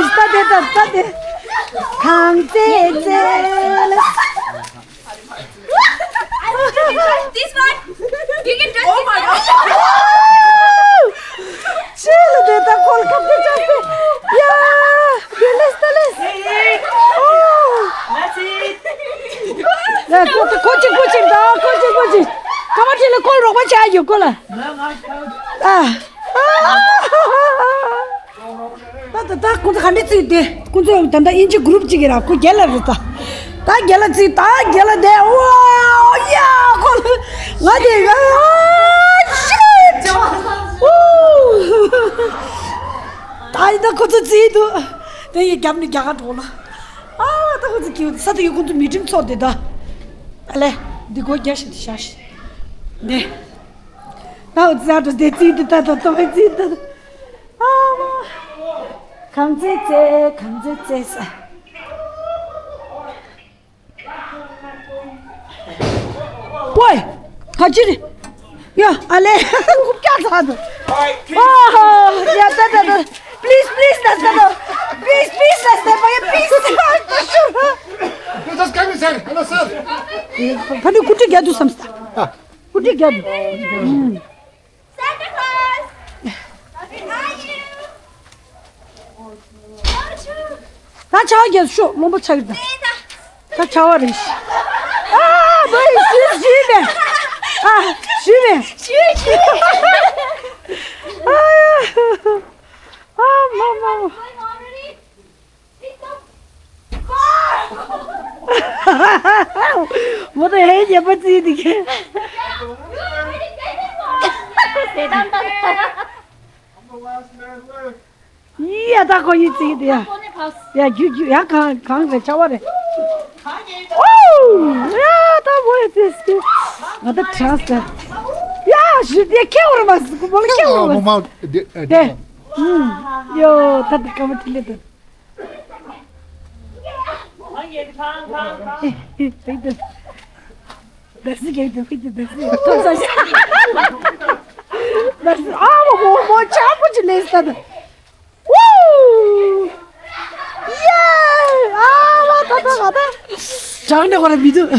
ད་དེ་ད་དེ་ད་དེ། གང་ཙེ་ཙེ་ལ། This one. You can do oh my god. ཅི་ལ་དེ་ད་ཁོལ་ཁབ་དེ་ཅག་དེ། ཡ། དེ་ལེས་ད་ལེས། ཨོ། ཡ་ཁོ་ཁོ་ཅིག་ཁོ་ཅིག་ད་ཁོ་ཅིག་ཁོ་ཅིག་ཀ་མ་ཁྲི་ལ་ཁོལ་རོགས་པ་བྱ་ཡོད་ཁོ་ལ། ཨ། ད་ད་ད་ཁོང་ཚོ་ག་འདྲས་བརྩིས་ཏེ་ཁོང་ཚོ་ད་ལྟ་ཨིན་ཇི་གུ་རུབ་ཅིག་གི་ར་ཁོ་རྒྱལ་ལ་རེད་ད། ད་རྒྱལ་ལ་བརྩིས་ད་རྒྱལ་ལ་བསྡད་ཨོ་ཡ་ཁོ་ང་དེ་ཨ་ཤིཊ་ཨོ། ད་ཡིན་ད་ཁོ་ཚོ་བརྩིས་འདུག་དེ་ཡི་རྒྱབ་ནས་རྒྱ་གར་འགྲོ་ལ་ཨ་ད་ཁོ་ཚོ་ཀྱིས་ས་དེ་ཡི་ཁོང་ཚོ་མི་ཊིང་ཚོགས་དེ་ད་ཨ་ལེ་འདི་སྒོ་རྒྱག་ཤིག་དེ་བཞག་ཤིག་འདི་ད་འོ་ཙི་ཨ་འགྲོ་དེ་བརྩིས་དེ་ད་ད་ད་བརྩིས་ད་ད། ཨ་མ། གང་ཚེ་ཚེ་གང་ཚེ་ཚེ་ས། ཝེ། ག་ཅི་རེད། ཡ་ཨ་ལེ། ཀུ་ཀྱ་ཚ་དུ། ཨ་ཧ། ཡ་ད་ད་ད། Please, please, that's the no. Please, please, that's the no. Please. Let us come inside. Hello, sir. ཕ་ནི་ཀུ་ཀྲི་རྒྱ་དུ་བསམ་ས། ཀུ་ཀྲི་རྒྱ་དུ། Santa Claus! Behind you! ད་ཆར་པ་རྒྱག་ཤོག་རློན་པ་ཆགས་ཀྱི་འདུག་ད་ཆར་པ་རེད། ཨ་བུ་ཞུ་ཞུས་མེད། ཨ་ཞུས་མེད། ཞུས་ཞུས། ཨ་ཨ་མ་མ་མ། མོ་ད་ཧེ་ཉེས་པ་བརྩིས་འདི་གས། ཡ་ད་ཁོ་ཡི་བརྩིས་འདི་ཡ། ཡ་རྒྱུ་རྒྱུ་ཡ་གང་གང་རེད་ཆར་པ་རེད། ཨོ། ཡ་ད་མོ་ཡི་བརྩིས་འདི། ང་ད་གྲངས་ཟེར། ཡ་ཞུ་དེ་ཁྱེད་འོར་མ་ཟིག་མོ་ལ་ཁྱེད་འོར་མ་ཟིག་དེ། ཡོ་ད་ད་ཀ་མ་ཐི་ལེ་ད། ད་སི་གེ་ད་ཕི་ད་སི་ཐོ་ས་ཤ། ད་སི་ཨ་མོ་མོ་མོ་ཆ་པོ་ཅི་ལེ་ས་ད། ཝུ། ཡེ། ཨ་མ་ད་ད་ད་ད། བྲང་ནས་ཁོ་ར་མི་འདུག་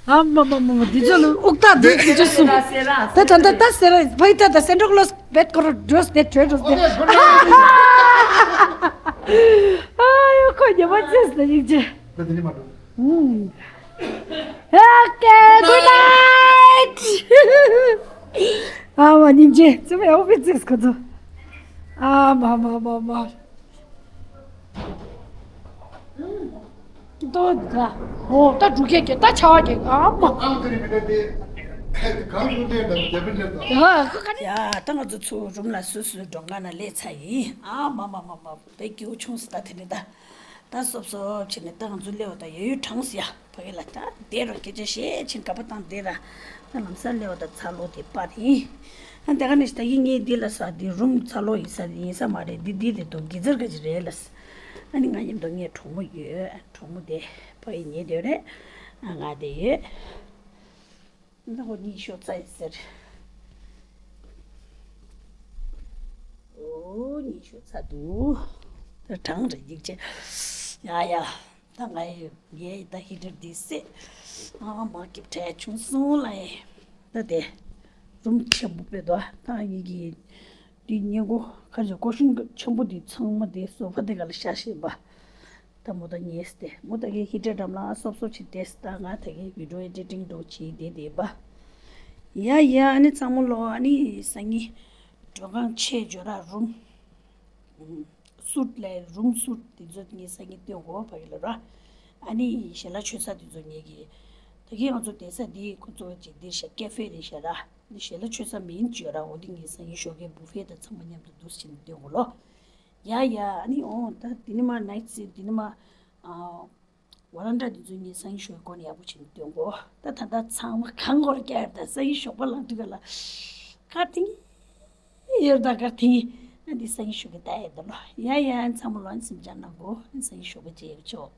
ཨ་མ་མ་མ་མ་འདི་ཚོ་ལ་དབུགས་ཐག་འདི་འདི་ཚོ་སུ། ད་ད་ད་ད་སེ་ར་ཕ་ཡི་ད་ད་སེན་ཊ་ཀློ་སི། བེད་ཀོ་རོ་འགྲོས་ཏེ་བྲོས་འགྲོས་ཏེ། ཨ་ཡོ་ཁོ་ཉེ་མ་ཅེས་ལ་ཡིག་ཅེ། ད་དེ་ནི་མ་འགྲོ། ཨུམ། Okay, good night. ཨ་མ་སྙིང་རྗེ་ཙི་མ་ཡོང་བི་ཙིག་ཁོ་ཚོ། ཨ་མ་མ་མ་མ། ཏོ་ད། ཨོ་ད་འབྲུག་སྐད་ཀྱི་ད་ཆ་བ་ཀྱི་ཨ་མ། ཨང་ཀི་རི་མི་འདྲ་དེ། གང་ལུགས་འདྲ་དང་རྒྱ་མི་འདྲ་དང་། ཡ་ད་ང་ཚོ་ཚུར་རུམ་ལ་སོ་སོའི་མགྲོན་ཁང་ན་སླེབས་ཚར་ཡིན། ཨ་མ་མ་མ་མ་དཔེ་སྐྱིད་པོ་བྱུང་སོང་ད་དེ་ནས་ད། ད་སོབ་སོབ་བྱས་ནས་ད་ང་ཚོ་སླེབས་པ་ད་ཡོད་ཡོད་གྲངས་སུ་ཡ་ཕ་གི་ལ་ད་བསྡད་རོགས་སྐད་ཆ་བཤད་ཕྱིན་ག་པ་བཏང་བསྡད་ར། ད་ལམ་སང་སླེབས་པ་ད་ཚ་ལོ་དེ་པར་ཡིན། ཨ་དེ་ག་ནས་ད་གིན་ངས་འདི་ལ་ས་འདི་རུམ་ཚ་ལོ་ཡིན་ས་ཡིན་ས་མ་རེད། འདི་འདི་དེ་དུ་གི་ཛར་ག་ཅི་རེད་ལ། ཨ་ནི་ང་མཉམ་དུ་ངའི་གྲོགས་མོ་ཡོད། གྲོགས་མོ་དེ་ཕ་གི་ཉལ་དེ་རེད། ཨ་ང་དེ་ཡོད། ད་ཁོ་གཉིད་ཤོར་ཚར་ཡིན་ཟེར། ཨོ་གཉིད་ཤོར་ཚར་འདུག་ད་གྲང་རེད་ཡིག་ཆེ། ཡ་ཡ། ད་ང་ཡི་ངའི་ད་ཧི་ཊར་འདི་བསད། ཨ་མ་སྐྱིབས་ཁྲལ་བྱུང་སོང་ལ་ཡ། ད་དེ་རུམ་ཆེན་པོ་དཔེ་འདུག་ད་ཡི་གི་འདི་ཉེན་གོ་ཁ་ཅིག་ཀོ་ཤུན་ཆེན་པོ་འདི་ཚང་མ་དེ་སོ་ཕ་དེ་ག་ལ་ཤ་ཤེས་པ། ད་མོ་ད་ཉེས་ཏེ་མོ་ད་གའི་ཧི་ཊར་འགྲམ་ལ་སོབ་སོབ་བྱེད་དེ་ད་ང་ད་གའི་བི་ཌིའོ་ཨེ་ཌི་ཊིང་འགྲོ་བྱེད་དེ་དེ་པ། ཡ་ཡ་ཨ་ནི་ཚང་མ་ལོ་ཨ་ནི་སང་ཉིན་མགྲོན་ཁང་ཆེ་འཇོ་ར་རུམ་སུ་ཊི་ལས་རུམ་སུ་ཊི་དེ་ཚོ་ངས་སང་ཉིན་སྟོན་དགོས་ཕ་གི་ལ་ར། ཨ་ནི་ཞལ་ལག་མཆོད་ས་དེ་ཚོ་ངས་གི་ད་གའི་ང་ཚོ་བསྡད་ས་འདི་ཁོ་ཚོ་ཅིག་འདིར་ཤ་ཀེ་ཧྥེ་རེད་ཤ་ར། འདི་ཞལ་ལག་མཆོད་ས་མིན་འཇོ་ར་འོ་འདི་ངས་སང་ཉིན་ཞོགས་ཀའི་བུ་ཕེ་དང་ཚང་མ་མཉམ་དུ་འདུ་བྱེད་ནས་སྟོན་དགོས་ལོ། ཡ་ཡ། ཨ་ནི་འོ་ད་འདི་ནི་མ་ནའི་ཊི་སི་ཊི་འདི་ནི་མ་ཨ། ཝ་རན་ཌ་འདི་ཚོ་ངས་སང་ཉིན་ཞོགས་ཀྱི་སྒོ་ནས་ཡག་པོ་བྱས་ནས་སྟོན་གོ། ད་ད་ལྟ་ཚང་མ་གང་སྐོར་བསྐྱལ་ཡོད། ད་སང་ཉིན་ཞོགས་པ་ལངས་དུས་ག་ལ་གར་ཐིང་ཡོད། ད་གར་ཐིང་ཨ་འདི་སང་ཉིན་ཞོགས་ཀྱི་ད་ཡོད་ད་ལོ། ཡ་ཡ། ཚང་མ་ལོ་ཨ་ནི་སེམས་ཅན་ནང་གོ། སང་ཉིན་ཞོགས་པ་བྱེད་ཡོད་ཆོག